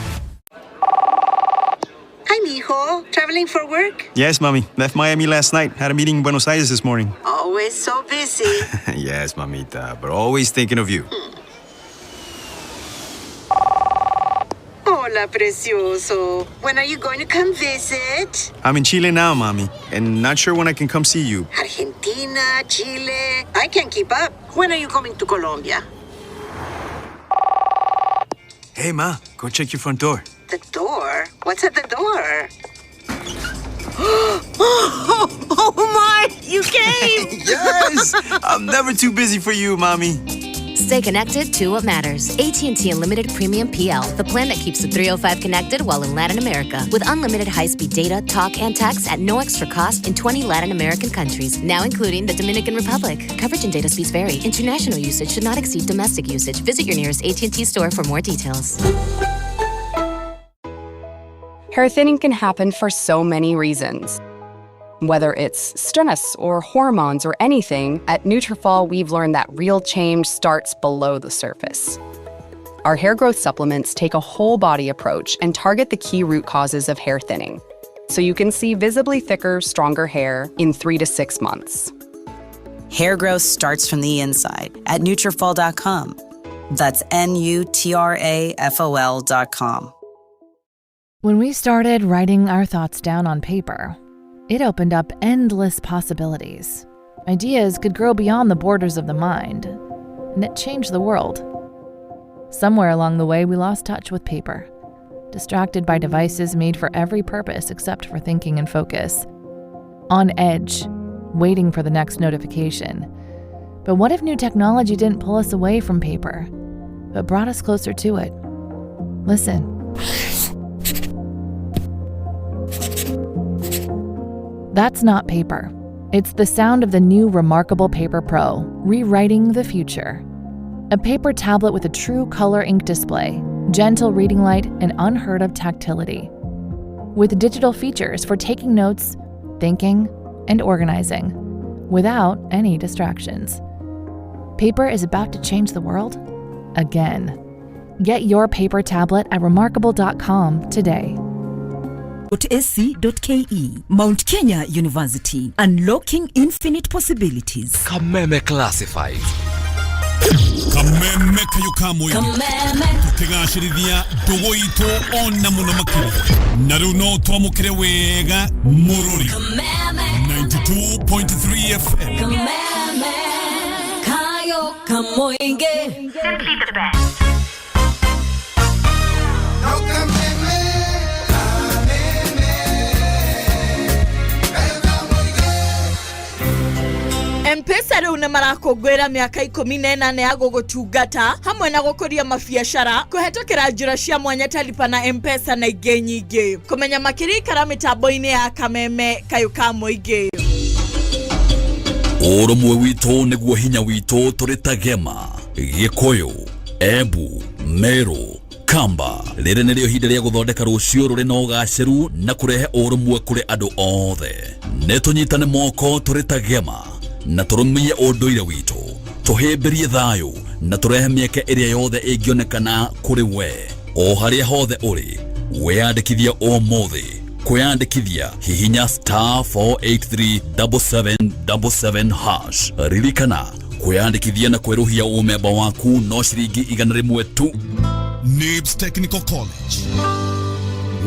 S8: Hi, mijo. Traveling for work?
S9: Yes, mommy. Left Miami last night. Had a meeting in Buenos Aires this morning.
S8: Always so busy.
S9: Yes, mamita, but always thinking of you.
S8: Hola, precioso. When are you going to come visit?
S9: I'm in Chile now, mommy, and not sure when I can come see you.
S8: Argentina, Chile. I can't keep up. When are you coming to Colombia?
S9: Hey, ma, go check your front door.
S8: The door? What's at the door? Oh my! You came!
S9: Yes! I'm never too busy for you, mommy.
S10: Stay connected to what matters. AT&T Unlimited Premium PL, the plan that keeps the 305 connected while in Latin America. With unlimited high-speed data, talk, and text at no extra cost in 20 Latin American countries, now including the Dominican Republic. Coverage and data speeds vary. International usage should not exceed domestic usage. Visit your nearest AT&T store for more details.
S12: Hair thinning can happen for so many reasons. Whether it's stress or hormones or anything, at Nutrafol, we've learned that real change starts below the surface. Our hair growth supplements take a whole body approach and target the key root causes of hair thinning, so you can see visibly thicker, stronger hair in 3 to 6 months.
S14: Hair growth starts from the inside at Nutrafol.com. That's Nutrafol.com.
S16: When we started writing our thoughts down on paper, it opened up endless possibilities. Ideas could grow beyond the borders of the mind, and it changed the world. Somewhere along the way, we lost touch with paper, distracted by devices made for every purpose except for thinking and focus. On edge, waiting for the next notification. But what if new technology didn't pull us away from paper, but brought us closer to it? Listen. That's not paper. It's the sound of the new Remarkable Paper Pro, rewriting the future. A paper tablet with a true color ink display, gentle reading light, and unheard of tactility. With digital features for taking notes, thinking, and organizing, without any distractions. Paper is about to change the world again. Get your paper tablet at remarkable.com today.
S11: .ac.ke. Mount Kenya University, unlocking infinite possibilities.
S1: Kameme Classifieds.
S13: Kameme kayo kamwe tukigacĩrithia ndũgũ itũ ona mũno makĩria na rĩu no twamũkĩre wega mũrũri 92.3 FM.
S27: Kameme kayo kamoinge. Simply the best.
S15: M-Pesa rĩu nĩ marakũngũĩra mĩaka 18 ya gũgũtungata hamwe na gũkũria mabiacara kũhetũkĩra njĩra cia mwanya ta lipa na M-Pesa na ingĩ nyingĩ. Kũmenya makĩria ikara mĩtambo-inĩ ya Kameme kayũ ka mũingĩ.
S1: Ũrũmwe witũ nĩguo hinya witũ tũrĩ ta Gema, Gĩkũyũ, Embu, Meru, Kamba. Rĩrĩ nĩrĩo ihinda rĩa gũthondeka rũciũ rũrĩ na ũgacĩru na kũrehe ũrũmwe kũrĩ andũ othe. Nĩ tũnyitane moko tũrĩ ta Gema na tũrũmie ũndũire witũ, tũhĩmbĩrie thayũ na tũrehe mĩeke ĩrĩa yothe ĩngĩonekana kũrĩ we o harĩa hothe ũrĩ. Wĩyandĩkithie ũmũthĩ. Kwĩyandĩkithia hihinya star 4837777 hash. Ririkana kwĩyandĩkithia na kwerũhia ũmemba waku no ciringi 100 tu.
S13: Nibs Technical College.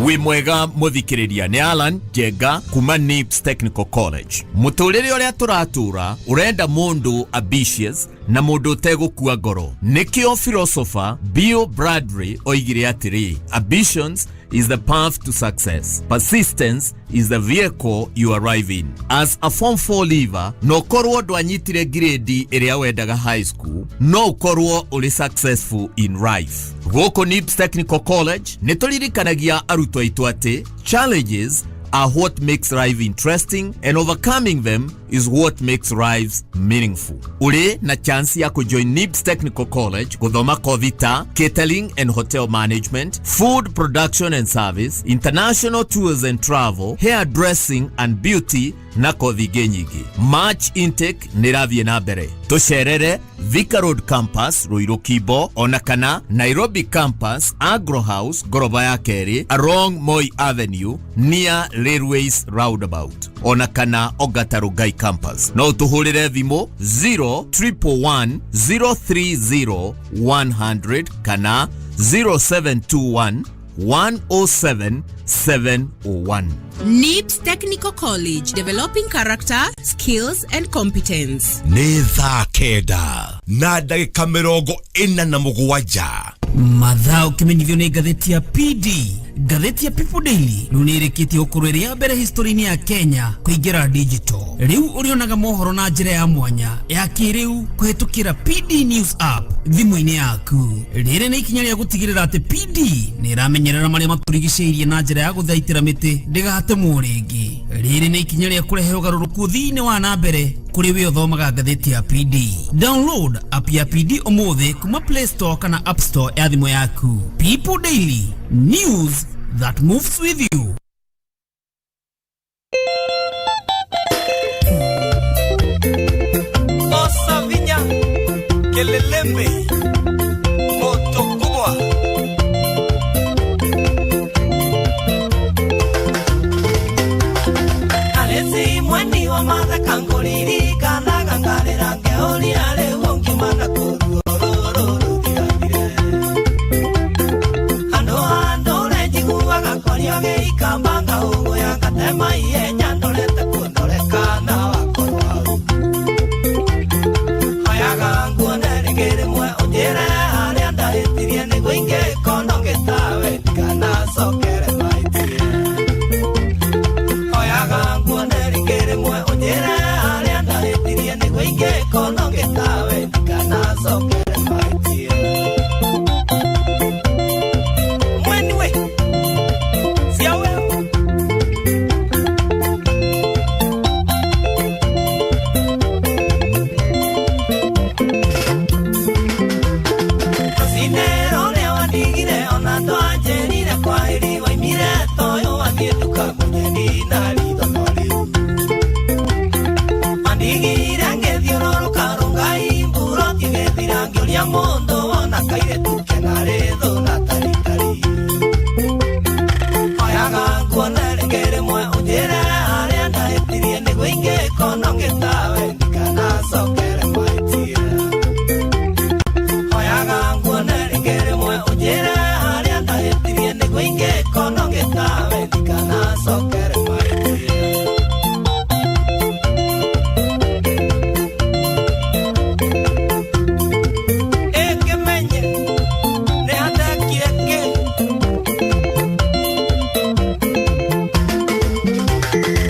S17: Wi mwega muthikiriria ni Alan Jenga kuma Nibs Technical College. Muturire uria turatura urenda mundu ambitious na mundu utegukua ngoro. Nikio philosopher Bill Bradley oigire atiri, ambitions is the path to success. Persistence is the vehicle you arrive in. As a form 4 leaver, no korwo ndwanyitire grade ĩrĩa wendaga high school, no ũkorwo ũrĩ successful in life. Gũkũ Nibs Technical College nĩ tũririkanagia arutwo aitũ atĩ challenges are what makes life interesting and overcoming them is what makes lives meaningful. Uri na chance ya kujoin Nibs Technical College guthoma kothi ta catering and hotel management, food production and service, international tours and travel, hairdressing and beauty na kothi ingĩ nyingĩ. March intake nĩ ĩrathiĩ na mbere. Tũcerere Thika Road Campus Ruiru Kibo ona kana Nairobi Campus Agro House ngoroba ya kerĩ along Moi Avenue near Railways Roundabout ona kana Ongata Rongai Campus. No ũtũhũrĩre thimũ 0111 030 100 kana 0721 107 701.
S18: NIBS Technical College, developing character, skills and competence.
S1: Nĩ thaa 9 na ndagĩka 47.
S19: Mathaa ũkĩmenyithio nĩ ngathĩti ya PD. Ngathĩti ya People Daily rĩu nĩ ĩrĩkĩtie gũkorwo ĩrĩ ya mbere history-inĩ ya Kenya kũingĩra digital. Rĩu ũrĩonaga mohoro na njĩra ya mwanya ya kĩrĩu kũhetũkĩra PD News app thimũ-inĩ yaku. Rĩrĩ nĩ ikinya rĩa gũtigĩrĩra atĩ PD nĩ ĩramenyerera marĩa matũrigicĩirie na njĩra ya gũthaitĩra mĩtĩ ndĩgatemwo rĩngĩ. Rĩrĩ nĩ ikinya rĩa kũrehe ũgarũrũku thĩinĩ wa na mbere kũrĩ we ũthomaga ngathĩti ya PD. Download app ya PD ũmũthĩ kuma Play Store kana App Store ya thimũ yaku. People Daily, news that moves with you.
S6: Osavinya Kelelembe moto kubwa. Alezi mwani wa matha kangoliri kana gangarera ngeoli ale wongi mana kuruo. na ritho no rĩu mandigire ngĩthiũrũrũka rũngai mburoti gĩthira ngĩũria mũndũ wona kairĩtu kena rĩthũ na taritari oyaga nguone rĩngĩ rĩmwe ũnjĩre harĩa ndahĩtirie nĩguo ingĩkona ngĩtawe ndikanacokere mahĩtia oyaga nguone rĩngĩ rĩmwe ũnjĩre harĩa ndahĩtirie nĩguo ingĩkona ngĩtawe ndikanacokere mahĩtia. Ĩkĩmenye nĩ handekire kĩ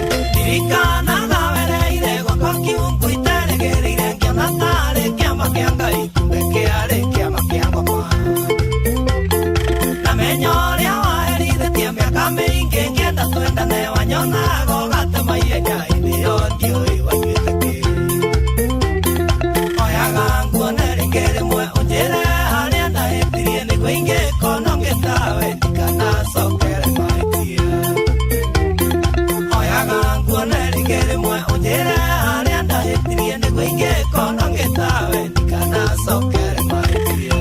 S6: ndirikanaga wereire gwakwa kiungu iteregereire ngĩona tarĩ kĩama kĩa Ngai kumbe kĩarĩ kĩama kĩa ngoma ndamenya ũrĩa waherithĩtie mĩaka mĩingĩ ngĩenda twendane wanyonaga ũgatema ihenya hĩndĩ ĩyo ndiũĩ wanyuĩte kĩ oyaga nguone rĩngĩ rĩmwe ũnjĩre harĩa ndahĩtirie nĩguo ingĩkona ngĩtawe ndikanacokere mahĩtia oyaga nguone rĩngĩ rĩmwe ũnjĩre harĩa ndahĩtirie nĩguo ingĩkona ngĩtawe ndikanacokere mahĩtia.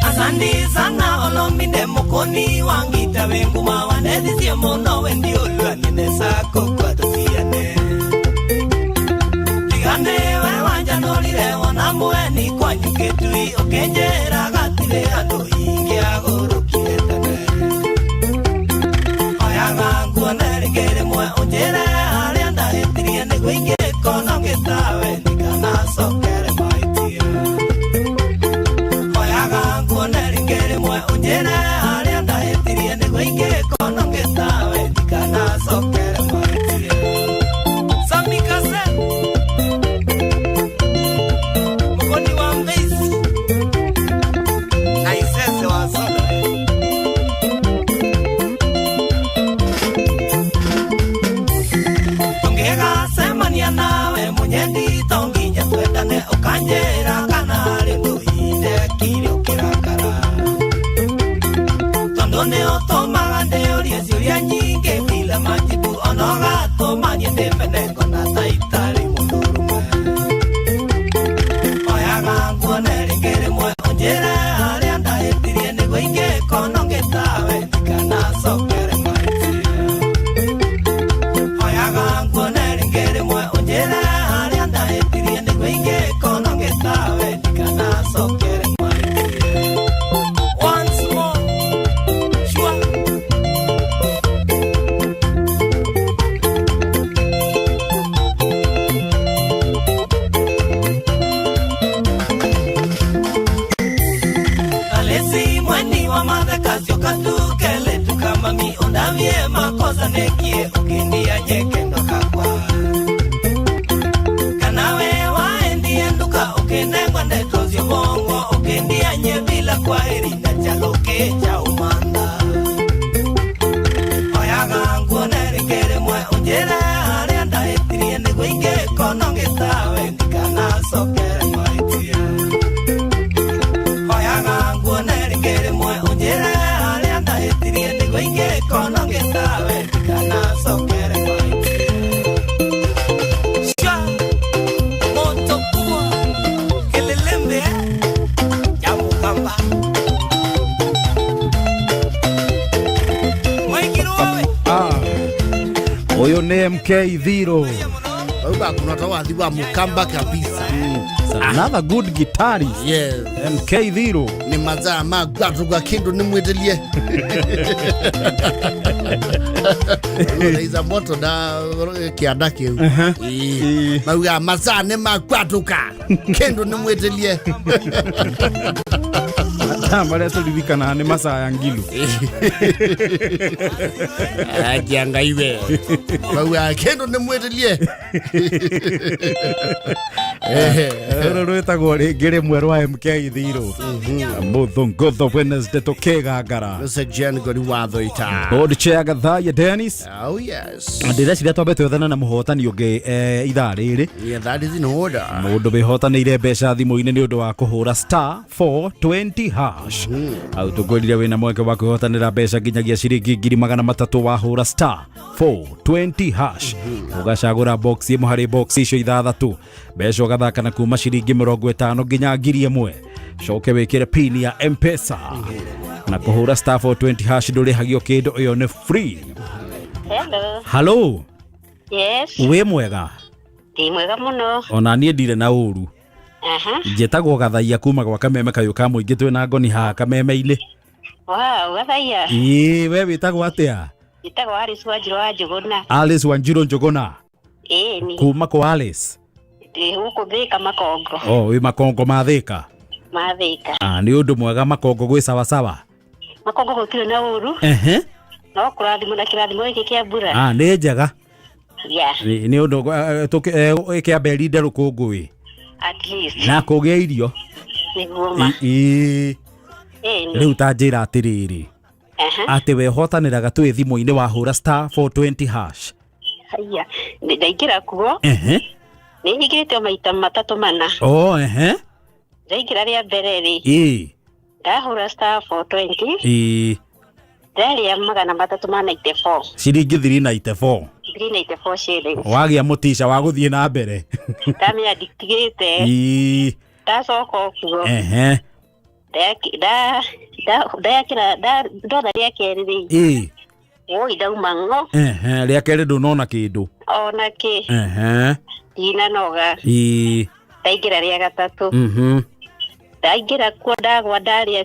S6: Asandi sana olominde mukoni wangita wenguma wanethicie muno wendi ulwanine sako kwatũciane tigane we wanjanũrire wona mweni kwanyu gĩtui ũkĩnjĩra gatirĩ andũ ingĩagũrũkire tene oyaga nguone rĩngĩ rĩmwe ũnjĩre harĩa ndahĩtirie nĩguo ingĩkona ngĩtawe ndikanacokere mahĩtia oyaga nguone rĩngĩ rĩmwe ũnjĩre harĩa ndahĩtirie nĩguo ingĩkona ngĩtawe ndikanacokere mahĩtia. Samikase mukoni wa mbezi na isese wa soda. Tũngĩgacemania nawe mũnyendi to nginya twendane ũkanjĩra kana harĩ ũndũ indekire ũkĩrakara tondũ nĩ ũtũmaga ndĩũrie ciũria nyingĩ bila majibu ona ũgatũma niĩ ndĩmene ngona ta itarĩ mũndũrũme oyaga nguone rĩngĩ rĩmwe ũnjĩre harĩa ndahĩtirie nĩguo ingĩkona ngĩtawe ndikanacokere mahĩtia oyaga nguone rĩngĩ rĩmwe ũnjĩre harĩa ndahĩtirie nĩguo ingĩkona ngĩtawe ndikanacokere mahĩtia. Once more, sure. Alesi mweni wa matheka katukele tukamami undavie makosa nekie ukindia nyekendo kakwa kanawe waendie nduka ukinengwa ndeto cio bongo ukindia nye bila kwaheri na chaloke cha umanda oyaga nguone rĩngĩ rĩmwe ũnjĩre harĩa ndahĩtirie nĩguo ingĩkona ngĩtawe ndikanacokere mahĩtia oyaga nguone rĩngĩ rĩmwe ũnjĩre harĩa ndahĩtirie nĩguo ingĩkona ngĩtawe ndikanacokere mahĩtia. Sha moto kubwa kelelembe ya mukamba Waigirwawe
S5: Ũyũ nĩ MK Dhiro.
S4: Auga kuna tawathi wa mukamba kabisa.
S5: Another good guitarist.
S4: Yes.
S5: MK Dhiro.
S4: Ni mazaa magwatu kindu ni mwitilie. Unaiza moto na kianda kiu. Mauga mazaa ni magwatuka kindu ni mwitilie.
S5: Maria tũririkanaga nĩ masaa ya ngilu.
S4: Aja ngai we. Mauga kindu ni mwitilie.
S5: Rũrũ rwĩtagwo rĩngĩ rĩmwe rwa MK Thirũ. Mũthũngũtho Wednesday tũkĩgangara.
S4: Mr. Jen Gori Wathoita.
S5: Board chair Gathaiya Dennis.
S4: Oh yes.
S5: Ndĩreciria twambe twethane na mũhotani ũngĩ ithaa rĩrĩ.
S4: Yeah, that is in order.
S5: Mũndũ wĩhotanĩire mbeca thimũ-inĩ nĩ ũndũ wa kũhũra star 420 hash. Hau tũkwĩrire wĩna mweke wa kwĩhotanĩra mbeca nginyagia ciringi 300,000 wahũra star 420 hash. Ũgacagũra box ĩmwe harĩ box icio ithathatũ. Mbeca ũgathaka na kuma ciringi 50 nginya 1,000. Coke wĩkĩre pin ya M-Pesa. Na kũhũra star 420 hash ndũrĩhagio kĩndũ, ĩyo nĩ free.
S3: Hello.
S5: Hello.
S3: Yes.
S5: Wĩ mwega?
S3: Ndĩ mwega mũno.
S5: Ona niĩ ndirĩ na ũru.
S3: Aha.
S5: Njĩtagwo Gathaiya kuma gwa Kameme kayũ ka mũingĩ twĩ na ngoni haha Kameme-inĩ.
S3: Wow, Gathaiya.
S5: Ĩĩ, we wĩtagwo atĩa?
S3: Njĩtagwo Alice Wanjirũ wa Njũgũna.
S5: Alice Wanjirũ Njũgũna.
S3: Ĩĩ ni.
S5: Kuma kwa Alice?
S3: Ndĩ gũkũ Thĩka Makongo.
S5: Oh, wĩ Makongo ma Thĩka?
S3: Ma Thĩka.
S5: Ah, nĩ ũndũ mwega Makongo gwĩ sawasawa.
S3: Makongo gũtirĩ na ũru.
S5: Ehe.
S3: No kũrathimwo na kĩrathimo gĩkĩ kĩa mbura.
S5: Ah, nĩ njega.
S3: Yeah.
S5: Nĩ ũndũ ĩkĩamba ĩrinde rũkũngũ ĩ.
S3: At least.
S5: Na kũgĩa irio.
S3: Nĩguo ma.
S5: Ĩĩ.
S3: Ĩĩ.
S5: Rĩu ta njĩra atĩrĩrĩ.
S3: Aha.
S5: Atĩ wehotanĩraga twĩ thimũ-inĩ wahũra star 420 hash.
S3: Haiya. Ndaingĩra kuo.
S5: Ehe.
S3: Nĩ nyingĩrĩte o maita matatũ mana.
S5: Oh, ehe.
S3: Ndaingĩra rĩa mbere rĩ.
S5: Ĩĩ.
S3: Ndahũra star 420.
S5: Ĩĩ.
S3: Ndarĩa 394.
S5: Ciringi 394.
S3: 394 shillings.
S5: Wagĩa mũtica wa gũthiĩ na mbere.
S3: Ndamenya nditigĩte.
S5: Ĩĩ.
S3: Ndacoka kuo.
S5: Ehe.
S3: Ndakĩra ndotha rĩa kerĩ rĩ.
S5: Ĩĩ.
S3: Woi ndauma ng'o.
S5: Ehe, rĩa kerĩ ndũnona kĩndũ.
S3: Ona kĩ.
S5: Ehe.
S3: Ndinanoga.
S5: Ĩĩ.
S3: Ndaingĩra rĩa gatatũ.
S5: Mhm.
S3: Ndaingĩra kuo ndagwa ndarĩa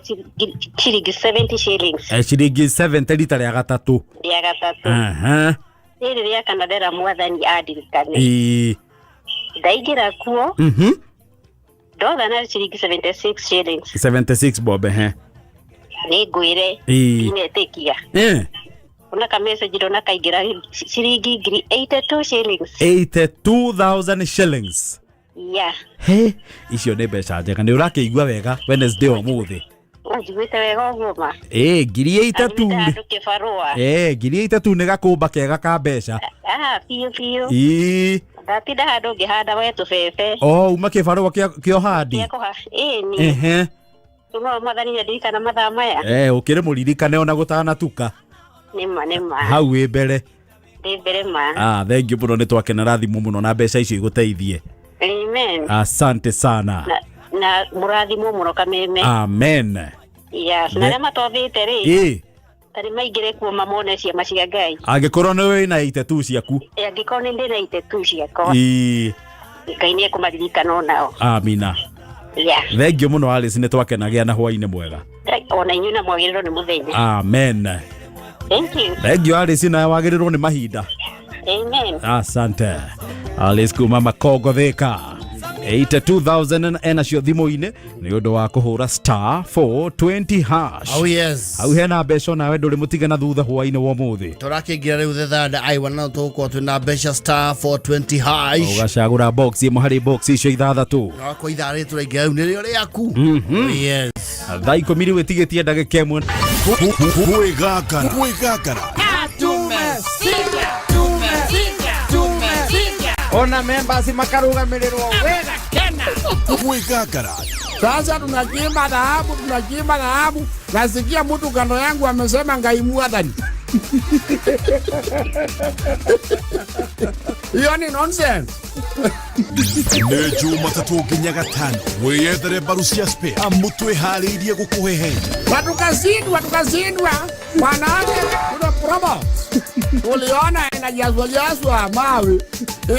S3: ciringi 70 shillings.
S5: Ciringi 70 rita rĩa gatatũ.
S3: Rĩa gatatũ.
S5: Ehe.
S3: Rĩrĩ rĩa kana ndera mwathani andirikane.
S5: Ĩĩ.
S3: Ndaingĩra kuo.
S5: Mhm.
S3: Ndotha na ciringi 76 shillings.
S5: 76 bob ehe.
S3: Nĩ ngwĩre.
S5: Ĩĩ.
S3: Ndinetĩkia.
S5: Eh.
S3: Ona ka message ndona kaingĩra ciringi 82 shillings.
S5: 82,000 shillings.
S3: Yeah.
S5: He, icio nĩ mbeca njega. Nĩ ũrakĩigua wega Wednesday ũmũthĩ.
S3: Ũnjiguĩte wega ũguo ma.
S5: Ĩĩ, 3,000.
S3: Andũ kĩbarũa.
S5: Ĩĩ, 3,000 nĩ gakũmba kega ka mbeca.
S3: Ah, biũ biũ.
S5: Ĩĩ.
S3: Ndatinda handũ ngĩhanda we tũbebe.
S5: Oh, uma kĩbarũa kĩa ũhandi.
S3: Ĩĩ ni.
S5: Ehe.
S3: Tuma mwathani nĩandirikana mathaa maya.
S5: Eh, ũkĩrĩ mũririkane ona gũtanatuka.
S3: Nĩma nĩma.
S5: Hau wĩ mbere.
S3: Ndĩ mbere ma.
S5: Ah, thank you mũno nĩ twakenera thimũ mũno na mbeca icio igũteithie.
S3: Amen.
S5: Asante sana.
S3: Na mũrathimwo mũno Kameme.
S5: Amen.
S3: Yes, na arĩa matothĩte rĩ.
S5: Ĩĩ.
S3: Tarĩ maingĩre kuo mamone ciama cia Ngai.
S5: Angĩkorwo nĩ wĩna itetu ciaku.
S3: Angĩkorwo nĩ ndĩna itetu ciakwa.
S5: Ĩĩ.
S3: Ngai nĩ ekũmaririkana onao.
S5: Amina.
S3: Yeah.
S5: Thank you mũno Alice, nĩ twakenagia na hwainĩ mwega.
S3: Ona inyuĩ na mwagĩrĩrwo nĩ mũthenya.
S5: Amen.
S3: Thank you.
S5: Thank you Alice, nawe wagĩrĩrwo nĩ mahinda.
S3: Amen.
S5: Asante. Alice kuma Makongo Thika. 82,000 enacio thimũ-inĩ nĩ ũndũ wa kũhũra star 420 hash.
S4: Oh yes.
S5: Hau hena mbeca nawe ndũrĩ mũtige na thutha hwainĩ wa ũmũthĩ.
S4: Tũrakĩingĩra rĩu the third aiwa na tũgũkorwo twĩna mbeca star 420 hash.
S5: Ũgacagũra box ĩmwe harĩ box icio ithathatũ.
S4: Na kwa ithaa rĩrĩ tũraingĩra rĩu nĩrĩo rĩaku.
S5: Mhm.
S4: Yes.
S5: Thaa ikũmi rĩu ĩtigĩtie ndagĩka ĩmwe.
S1: Kwĩgangara. Kwĩgangara.
S6: Ona members makarugamĩrĩrwo wega kena.
S1: Kwĩgangara.
S6: Sasa tunachimba dhahabu, tunachimba dhahabu. Nasikia mtu kando yangu amesema Ngai mwathani. Hiyo ni nonsense.
S1: Nĩ Jumatatũ nginya Gatano wĩyethere mbaru cia spare amu twĩharĩirie gũkũhehenja.
S6: Watukazindwa, tukazindwa. Wanawake kuna promo. Uliona inajazwa jazwa mawe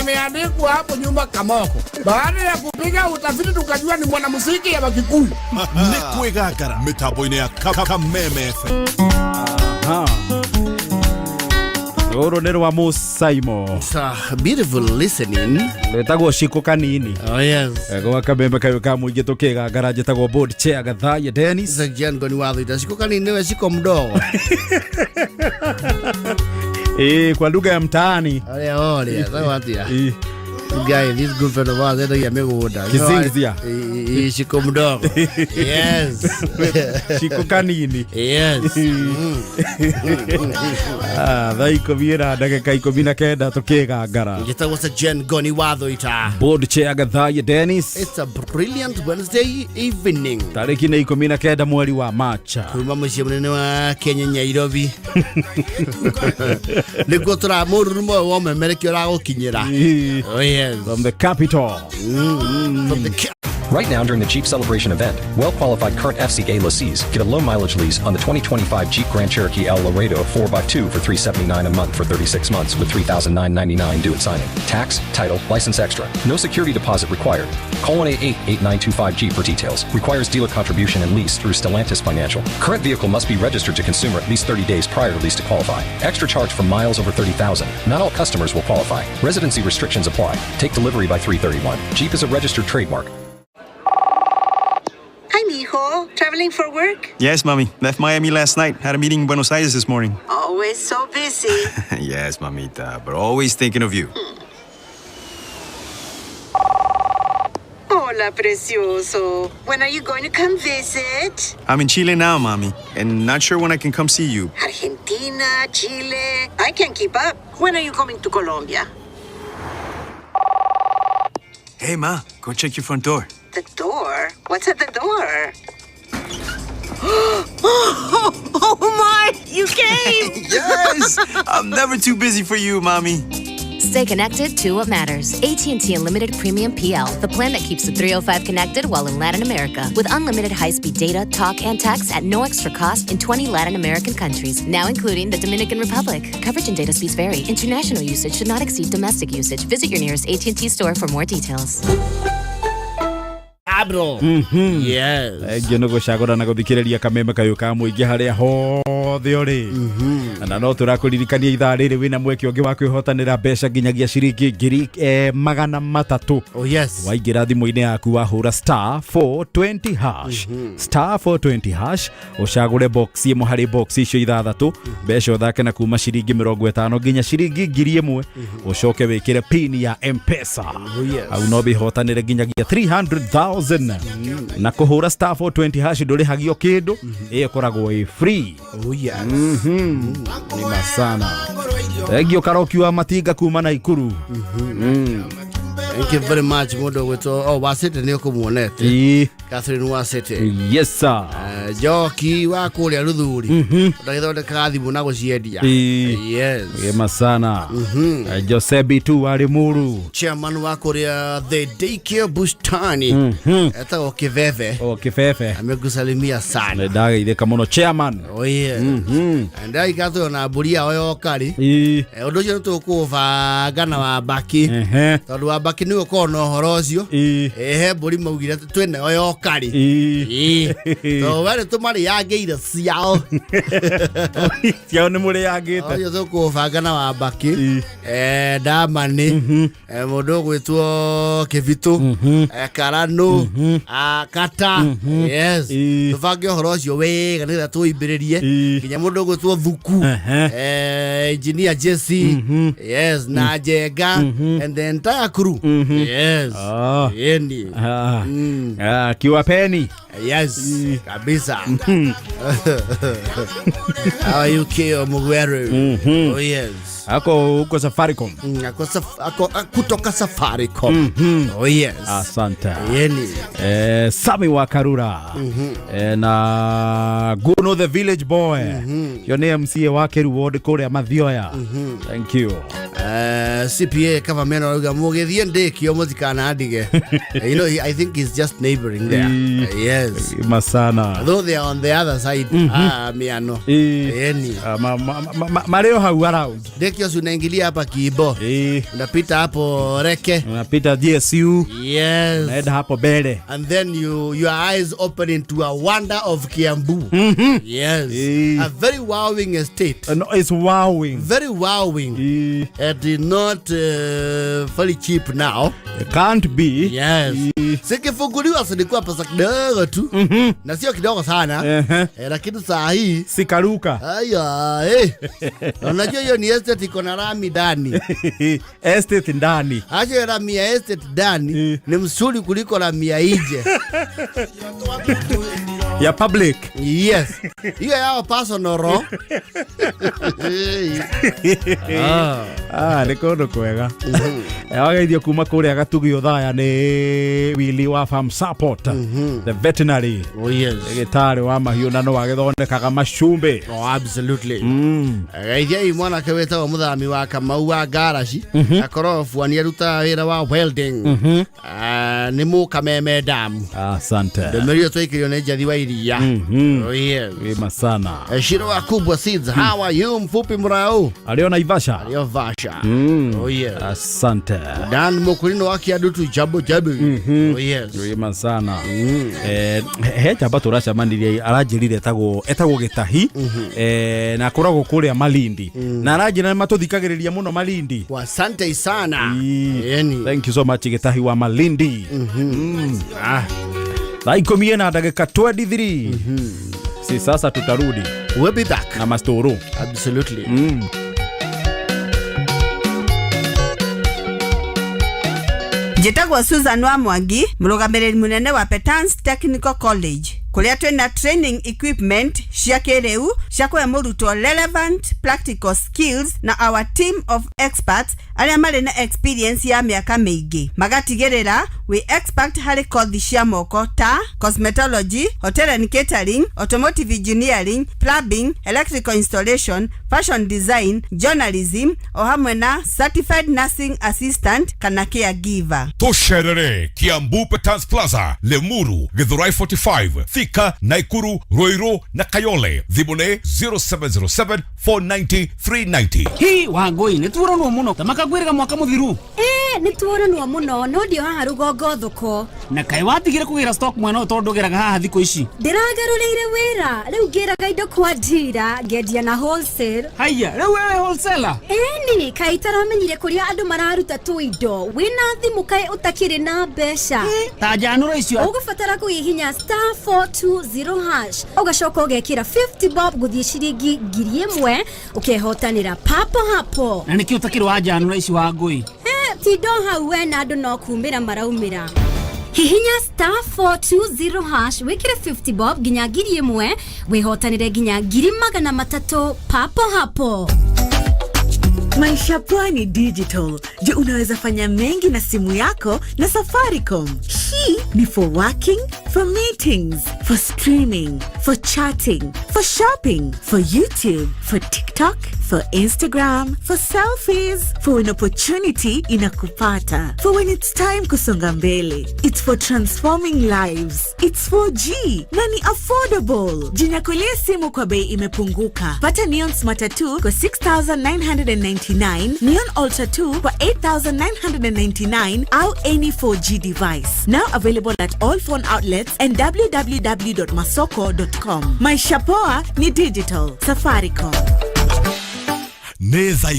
S6: imeandikwa hapo nyuma Kamoko. Baada ya kupiga utafiti tukajua ni mwanamuziki ya Wakikuyu.
S1: Nĩ kwĩgangara mĩtambo-inĩ ya Kameme FM.
S5: Aha. Rũrũ nĩ rwa Mũsaimo.
S4: It's a beautiful listening.
S5: Rwĩtagwo Shiko Kanini.
S4: Oh yes.
S5: Gwa Kameme kayũ ka mũingĩ tũkĩgangara njĩtagwo board chair Gathaiya Dennis.
S4: Jen Ngoni wa Thita. Shiko Kanini nĩwe Shiko mdogo.
S5: Ĩĩ, kwa lugha ya mtaani.
S4: Oria oria, sawa atia.
S5: Ĩĩ.
S4: Guy, this good friend of ours endagia mĩgũnda.
S5: Kizingzia.
S4: Shiko mdogo. Yes.
S5: Shiko kanini.
S4: Yes.
S5: Ah, thaa ikũmi na ndagĩka 19 tũkĩgangara.
S4: Njĩtagwo Sir Jen Goni Wathoita.
S5: Board chair Gathaiya Dennis.
S4: It's a brilliant Wednesday evening.
S5: Tarĩki nĩ 19 mweri wa Macha.
S4: Kuma mũciĩ mũnene wa Kenya Nairobi. Nĩkuo tũra mũrurumo ũyũ wa ũmemerekia ũragũkinyĩra. Oh yes.
S5: From the capital.
S4: From the
S7: Right now, during the Jeep Celebration event, well qualified current FCA lessees get a low mileage lease on the 2025 Jeep Grand Cherokee L Laredo 4x2 for $379 a month for 36 months with $3,999 due at signing. Tax, title, license extra. No security deposit required. Call 1 8925 Jeep for details. Requires dealer contribution and lease through Stellantis Financial. Current vehicle must be registered to consumer at least 30 days prior to lease to qualify. Extra charge for miles over 30,000. Not all customers will qualify. Residency restrictions apply. Take delivery by 331. Jeep is a registered trademark.
S8: Hi, mijo. Traveling for work?
S9: Yes, mommy. Left Miami last night. Had a meeting in Buenos Aires this morning.
S8: Always so busy.
S9: Yes, mamita, but always thinking of you.
S8: Hola, precioso. When are you going to come visit?
S9: I'm in Chile now, mommy, and not sure when I can come see you.
S8: Argentina, Chile. I can't keep up. When are you coming to Colombia?
S9: Hey, ma, go check your front door.
S8: The door? What's at the door? Oh, my! You came!
S9: Yes! I'm never too busy for you, mommy.
S10: Stay connected to what matters. AT&T Unlimited Premium PL, the plan that keeps the 305 connected while in Latin America, with unlimited high-speed data, talk, and text at no extra cost in 20 Latin American countries, now including the Dominican Republic. Coverage and data speeds vary. International usage should not exceed domestic usage. Visit your nearest AT&T store for more details.
S4: Abro. Yes.
S5: Thengiũ nĩ gũcagũra na gũthikĩrĩria kameme kayũ ka mũingĩ harĩa hothe ũrĩ. Na no tũrakũririkania ithaa rĩrĩ wĩna mweke ũngĩ wa kwĩhotanĩra mbeca nginyagia ciringi 300,000.
S4: Oh yes.
S5: Waingĩra thimũ-inĩ yaku wahũra star 420 hash. Star 420 hash ũcagũre box ĩmwe harĩ box icio ithathatũ, mbeca ũthake na kuma ciringi 50 nginya ciringi 1000, ũcoke wĩkĩre pin ya M-Pesa.
S4: Oh yes.
S5: Au no wĩhotanĩre nginyagia 300,000. Na kũhũra star 420 hash ndũrĩhagio kĩndũ, ĩyo ĩkoragwo ĩ free.
S4: Oh yes.
S5: Nĩ masana. Thengiũ Karoki wa Matinga kuma Naikuru.
S4: Thank you very much mũndũ ũgwĩtwo oh Wacĩte nĩ ũkũmuonete.
S5: Ĩĩ.
S4: Catherine Wacĩte.
S5: Yes sir.
S4: Njoki wa kũrĩa Rũthuri. Ndagĩthondekaga thimũ na gũciendia.
S5: Ĩĩ.
S4: Yes.
S5: Gĩma sana. Josebi tu wa Limuru.
S4: Chairman wa kũrĩa The Daycare Bustani. Etagwo Kĩbebe.
S5: O Kĩbebe.
S4: Amekusalimia sana.
S5: Nĩ ndageithĩka mũno chairman.
S4: Oh yes. Ndaikatwo na mbũri yao yoka rĩ.
S5: Ĩĩ.
S4: Ũndũ ũcio nĩ tũkũũbanga na Wambaki. Tondũ Wambaki nĩwe ũkoragwo na ũhoro ũcio.
S5: Ĩĩ.
S4: He mbũri maugire twĩnayo yoka rĩ.
S5: Ĩĩ.
S4: Tondũ we nĩ tũmarĩangĩire ciao.
S5: Ciao nĩ mũrĩangĩte.
S4: Ũcio tũkũũbanga na Wambaki. Ndamani. Mũndũ ũgwĩtwo Kĩbitũ. Karanũ. Kata. Yes. Tũbange ũhoro ũcio wega nĩgetha tũimbĩrĩrie. Nginya mũndũ ũgwĩtwo Thuku. Engineer Jesse. Yes, na Njenga and the entire crew. Yes. Yeni.
S5: Kiwapeni.
S4: Yes, kabisa. How are you, Keo Mugweru? Oh yes.
S5: Ako huko Safaricom.
S4: Ako kutoka Safaricom. Oh yes.
S5: Asante.
S4: Yeni.
S5: Sami wa Karura. Na Guno the village boy. Yo nĩ MCA wa Keru ward kũrĩa Mathioya. Thank you.
S4: CPA kava meno arauga mũgĩthiĩ ndĩkio mũtikanandige. You know, I think he's just neighboring there. Yes.
S5: Masana.
S4: Though they are on the other side. Miano. Yeni.
S5: Marĩ o hau around.
S4: Ndĩkio si unaingilia hapa Kibo. Unapita hapo Reke.
S5: Unapita GSU.
S4: Yes.
S5: Unaenda hapo mbele.
S4: And then your eyes open into a wonder of Kiambu. Yes. A very wowing estate.
S5: No, it's wowing.
S4: Very wowing. It is not very cheap now.
S5: It can't be.
S4: Yes. Zikifunguliwa zilikuwa pesa kidogo tu. Na sio kidogo sana. Lakini saa hii
S5: sikaruka.
S4: Aya, Unajua hiyo ni estate iko na rami ndani.
S5: Estate ndani.
S4: Acha rami ya estate ndani ni mzuri kuliko rami ya nje.
S5: Ya public.
S4: Yes. Hiyo yao personal ro.
S5: Ah, nĩ kũndũ kwega. Wageithio kuma kũrĩa Gatugi Othaya nĩ Willy wa Farm Support, the veterinary.
S4: Oh yes.
S5: Ndagĩtarĩ wa mahiũ na no agĩthondekaga macumbĩ.
S4: Oh absolutely. Geithiai mwanake wĩtagwo mũthami wa Kamau wa Ngaraci, akorwo buani arutaga wĩra wa welding. Nĩ Mũkameme Dam.
S5: Asante.
S4: Ndũmĩrĩri ĩyo twaikĩrio nĩ Njathi wa Iria. Oh yes.
S5: Wema sana.
S4: Shiro wa Kubwa Seeds, how are you? Mfupi mrau.
S5: Alio Naivasha.
S4: Alio Vasha. Oh yes.
S5: Asante.
S4: Dan Mukurino wa Kiadutu jabo jabo. Oh yes.
S5: Wema sana. He njamba tũracemanirie aranjĩrire etagwo Gĩtahi, na akoragwo kũrĩa Malindi, na aranjĩra nĩ matũthikagĩrĩria mũno Malindi.
S4: Asante sana.
S5: Thank you so much Gĩtahi wa Malindi. Thaa 10:23. Si sasa tutarudi.
S4: We'll be back.
S5: Na mastoro.
S4: Absolutely.
S20: Njĩtagwo Susan wa Mwangi, mũrũgamĩrĩri mũnene wa Petans Technical College, kũrĩa twĩna training equipment cia kĩrĩu cia kũhe mũrutwo relevant practical skills na our team of experts arĩa marĩ na experience ya mĩaka mĩingĩ magatigĩrĩra we expert harĩ kothi cia moko ta cosmetology, hotel and catering, automotive engineering, plumbing, electrical installation, fashion design, journalism o hamwe na certified nursing assistant kana caregiver.
S1: Tũcerere Kiambu Petans Plaza, Limuru, Githurai 45, Thika, Naikuru, Ruiru na Kayole. Thimũ nĩ 0707 490 390.
S19: Hi Wangũi, nĩ tuoronwo mũno ta makangwĩrĩga mwaka mũthiru.
S21: Nĩ tuoronwo mũno no ndio haha rũgongo thoko.
S19: Na kaĩ watigire kũgĩra stock mwena ũyũ tondũ ndũgĩraga haha thikũ ici?
S21: Ndĩragarũrĩire wĩra rĩu ngĩraga indo kwa njira ngendia na wholesale.
S19: Haiya, rĩu wewe wholesaler?
S21: Ĩni, kaĩ itaramenyire kũrĩa andũ mararuta tũindo wĩna thimũ kaĩ ũtakĩrĩ na mbeca.
S19: Ta njanũra icio.
S21: Ũgũbatara kũhihinya *420# ũgacoka ũgekĩra 50 bob gũthiĩ ciringi 1000 ũkehotanĩra papo hapo.
S19: Na nĩkĩ ũtakĩrĩ wa njanũra ici Wangũi?
S21: Tindo hau we na andũ no kumĩra maraumĩra. Hihinya *420# wĩkĩre 50 bob nginya 1000 wĩhotanĩre nginya 300,000 papo hapo.
S22: Maisha Poa ni digital. Je, unaweza fanya mengi na simu yako na Safaricom. Hii ni for working, for meetings, for streaming, for chatting, for shopping, for YouTube, for TikTok, for Instagram, for selfies, for when opportunity inakupata, for when it's time kusonga mbele. It's for transforming lives. It's 4G na ni affordable. Jinyakulie simu kwa bei imepunguka. Pata Neon Smart 2 kwa 6,999, Neon Ultra 2 kwa 8,999 au any 4G device. Now available at all phone outlets and www.masoko.com. Maisha Poa ni digital. Safaricom.
S1: Nĩ thaa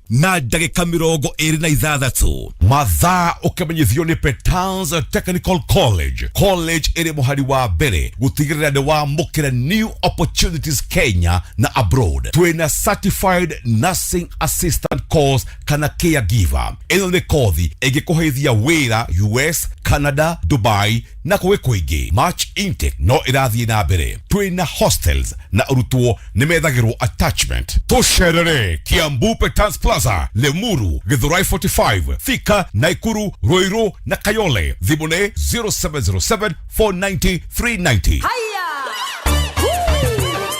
S1: 10:26 mathaa ũkĩmenyithio nĩ Petans Technical College. College ĩrĩ mũhari wa mbere gũtigĩrĩra nĩ wamũkĩra new opportunities Kenya na abroad. Twĩna certified nursing assistant course kana caregiver. Ĩno nĩ kothi ĩngĩkũheithia wĩra US, Canada, Dubai na kũngĩ kũingĩ. March intake no ĩrathiĩ na mbere. Twĩna hostels na arutwo nĩ methagĩrwo attachment. Tũcerere Kiambu Petans Plaza, Limuru, Githurai 45, Thika, Naikuru, Ruiru na Kayole. Thimũ nĩ 0707 490 390.
S27: Haya!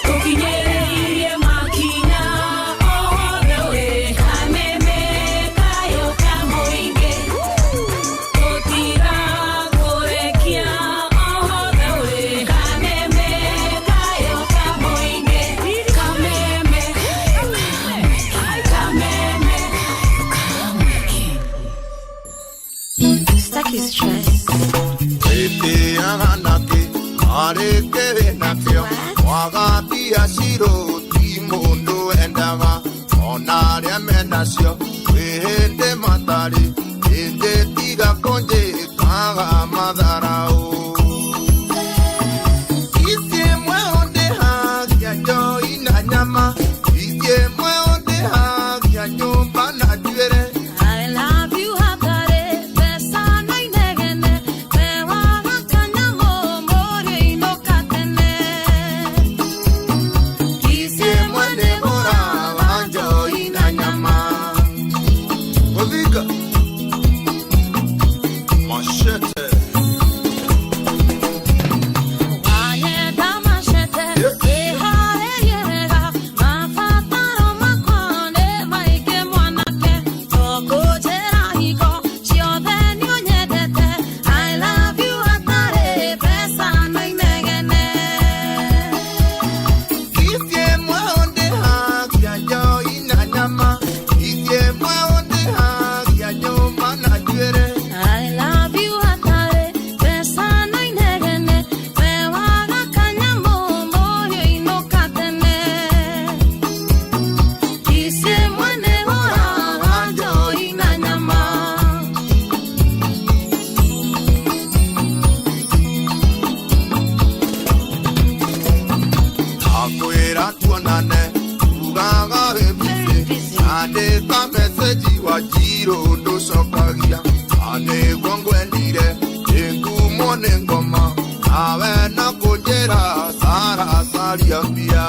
S27: Tukinyĩrĩirie makinya othe wĩ kameme kayo ka mũingĩ. Tũtigakũrekia othe wĩ kameme kayo ka mũingĩ. Kameme, kameme.
S23: Stuck is stress.
S2: Thirũ ndũcokagia na nĩguo ngwendire ĩngumwo nĩ ngoma nawe na kũnjĩra sara caria mbia.